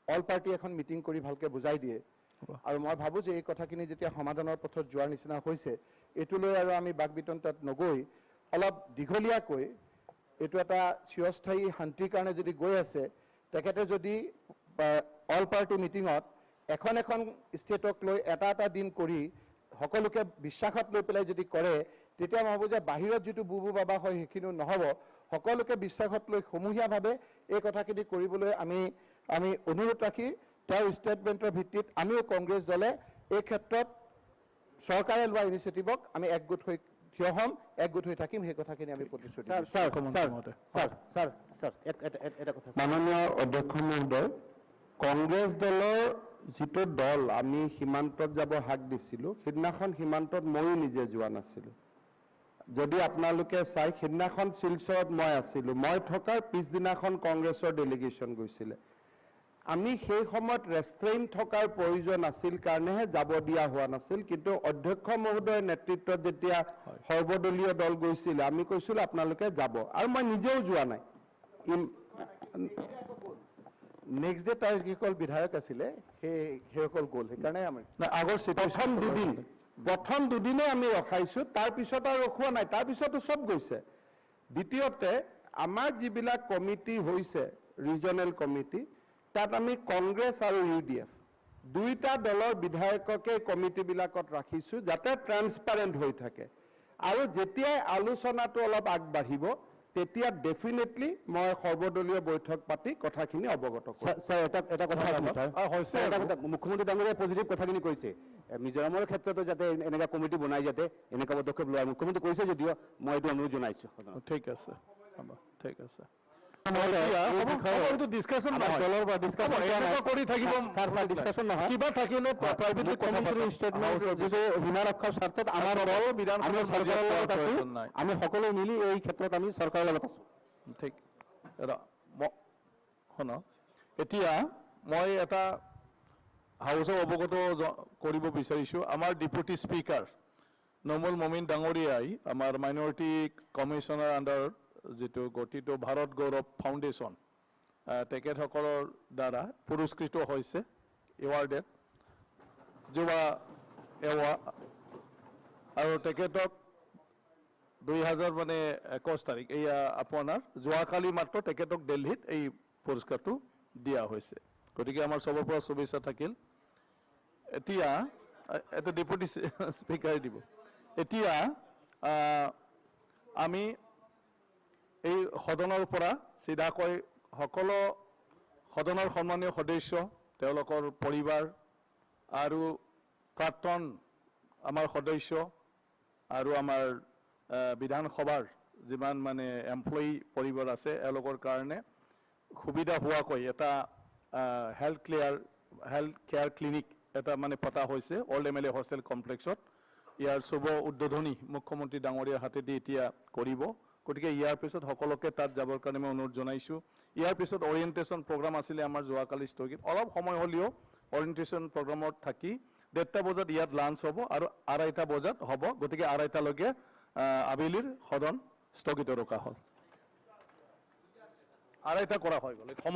অল পাৰ্টি এখন মিটিং কৰি ভালকৈ বুজাই দিয়ে, আৰু মই ভাবোঁ যে এই কথাখিনি যেতিয়া সমাধানৰ পথত যোৱাৰ নিচিনা হৈছে, এইটো লৈ আৰু আমি বাক বিতণ্ডাত নগৈ অলপ দীঘলীয়াকৈ এইটো এটা চিৰস্থায়ী শান্তিৰ কাৰণে যদি গৈ আছে, তেখেতে যদি অল পাৰ্টি মিটিঙত এখন এখন ষ্টেটক লৈ এটা এটা দিন কৰি সকলোকে বিশ্বাসত লৈ পেলাই যদি কৰে, তেতিয়া মই ভাবোঁ যে বাহিৰত যিটো বুবু বাবা হয় সেইখিনিও নহ'ব। সকলোকে বিশ্বাসত লৈ সমূহীয়াভাৱে এই কথাখিনি কৰিবলৈ আমি অনুৰোধ ৰাখি তেওঁৰ ষ্টেটমেণ্টৰ ভিত্তিত আমিও কংগ্ৰেছ দলে এই ক্ষেত্ৰত চৰকাৰে লোৱা ইনিচিয়েটিভক আমি একগোট হৈ থিয় হ'ম, একগোট হৈ থাকিম, সেই কথাখিনি আমি প্ৰতিশ্ৰুতি দিছোঁ। মাননীয় অধ্যক্ষ মহোদয়, কংগ্ৰেছ দলৰ যিটো দল আমি সীমান্তত যাব হাক দিছিলোঁ, সিদিনাখন সীমান্তত ময়ো নিজে যোৱা নাছিলোঁ। যদি আপোনালোকে চাই, সিদিনাখন শিলচৰত মই আছিলোঁ, মই থকাৰ পিছদিনাখন কংগ্ৰেছৰ ডেলিগেশ্যন গৈছিলে। আমি সেই সময়ত ৰেষ্ট্ৰেইন থকাৰ প্ৰয়োজন আছিল কাৰণেহে যাব দিয়া হোৱা নাছিল, কিন্তু অধ্যক্ষ মহোদয়ৰ নেতৃত্বত যেতিয়া সৰ্বদলীয় দল গৈছিলে, আমি কৈছিলোঁ আপোনালোকে যাব, আৰু মই নিজেও যোৱা নাই। নেক্সট ডে তাৰ যিসকল বিধায়ক আছিলে সেইসকল গ'ল, সেইকাৰণে আমি আগৰ প্ৰথম দুদিনে আমি ৰখাইছোঁ, তাৰপিছত আৰু ৰখোৱা নাই, তাৰপিছতো চব গৈছে। দ্বিতীয়তে আমাৰ যিবিলাক কমিটি হৈছে, ৰিজনেল কমিটি, তাত আমি কংগ্ৰেছ আৰু ইউডিএফ দুয়োটা দলৰ বিধায়ককে কমিটিবিলাকত ৰাখিছোঁ যাতে ট্ৰেন্সপাৰেণ্ট হৈ থাকে। আৰু যেতিয়াই আলোচনাটো অলপ আগবাঢ়িব তেতিয়া ডেফিনেটলি মই সৰ্বদলীয় বৈঠক পাতি কথাখিনি অৱগত কৰিম। ছাৰ, এটা কথা হৈছে, এটা কথা মুখ্যমন্ত্ৰী ডাঙৰীয়াই পজিটিভ কথাখিনি কৈছে, মিজোৰামৰ ক্ষেত্ৰতো যাতে এনেকুৱা কমিটি বনাই যাতে এনেকুৱা পদক্ষেপ লোৱা মুখ্যমন্ত্ৰী কৈছে যদিও মই এইটো অনুৰোধ জনাইছোঁ। ঠিক আছে, ঠিক আছে। আমি সকলো মিলি এই ক্ষেত্ৰত আমি চৰকাৰৰ লগত আছো। ঠিক, শুনক, এতিয়া মই এটা হাউচক অৱগত কৰিব বিচাৰিছোঁ। আমাৰ ডেপুটি স্পীকাৰ নমল মমিন ডাঙৰীয়াই আমাৰ মাইনৰিটি কমিশ্যনাৰ আণ্ডাৰত যিটো গঠিত ভাৰত গৌৰৱ ফাউণ্ডেশ্যন, তেখেতসকলৰ দ্বাৰা পুৰস্কৃত হৈছে, এৱাৰ্ডেড যুৱা এৱা, আৰু তেখেতক 2021 তাৰিখ এয়া আপোনাৰ যোৱাকালি মাত্ৰ তেখেতক দিল্লীত এই পুৰস্কাৰটো দিয়া হৈছে। গতিকে আমাৰ চবৰ পৰা শুভেচ্ছা থাকিল। এতিয়া এটা ডেপুটি স্পীকাৰে দিব। এতিয়া আমি এই সদনৰ পৰা চিধাকৈ সকলো সদনৰ সন্মানীয় সদস্য, তেওঁলোকৰ পৰিবাৰ আৰু প্ৰাক্তন আমাৰ সদস্য আৰু আমাৰ বিধানসভাৰ যিমান মানে এমপ্লয়ী পৰিবাৰ আছে, এওঁলোকৰ কাৰণে সুবিধা হোৱাকৈ এটা হেল্থ কেয়াৰ ক্লিনিক এটা মানে পতা হৈছে অল্ড MLA hostel কমপ্লেক্সত। ইয়াৰ শুভ উদ্বোধনী মুখ্যমন্ত্ৰী ডাঙৰীয়াৰ হাতেদি এতিয়া কৰিব। গতিকে ইয়াৰ পিছত সকলোকে তাত যাবৰ কাৰণে মই অনুৰোধ জনাইছোঁ। ইয়াৰ পিছত অৰিয়েণ্টেশ্যন প্ৰগ্ৰাম আছিলে আমাৰ যোৱাকালি স্থগিত, অলপ সময় হ'লেও অৰিয়েণ্টেশ্যন প্ৰগ্ৰামত থাকি 1:30 বজাত ইয়াত লাঞ্চ হ'ব আৰু 2:30 বজাত হ'ব। গতিকে 2:30লৈকে আবেলিৰ সদন স্থগিত ৰখা হ'ল, 2:30 কৰা হৈ গ'ল।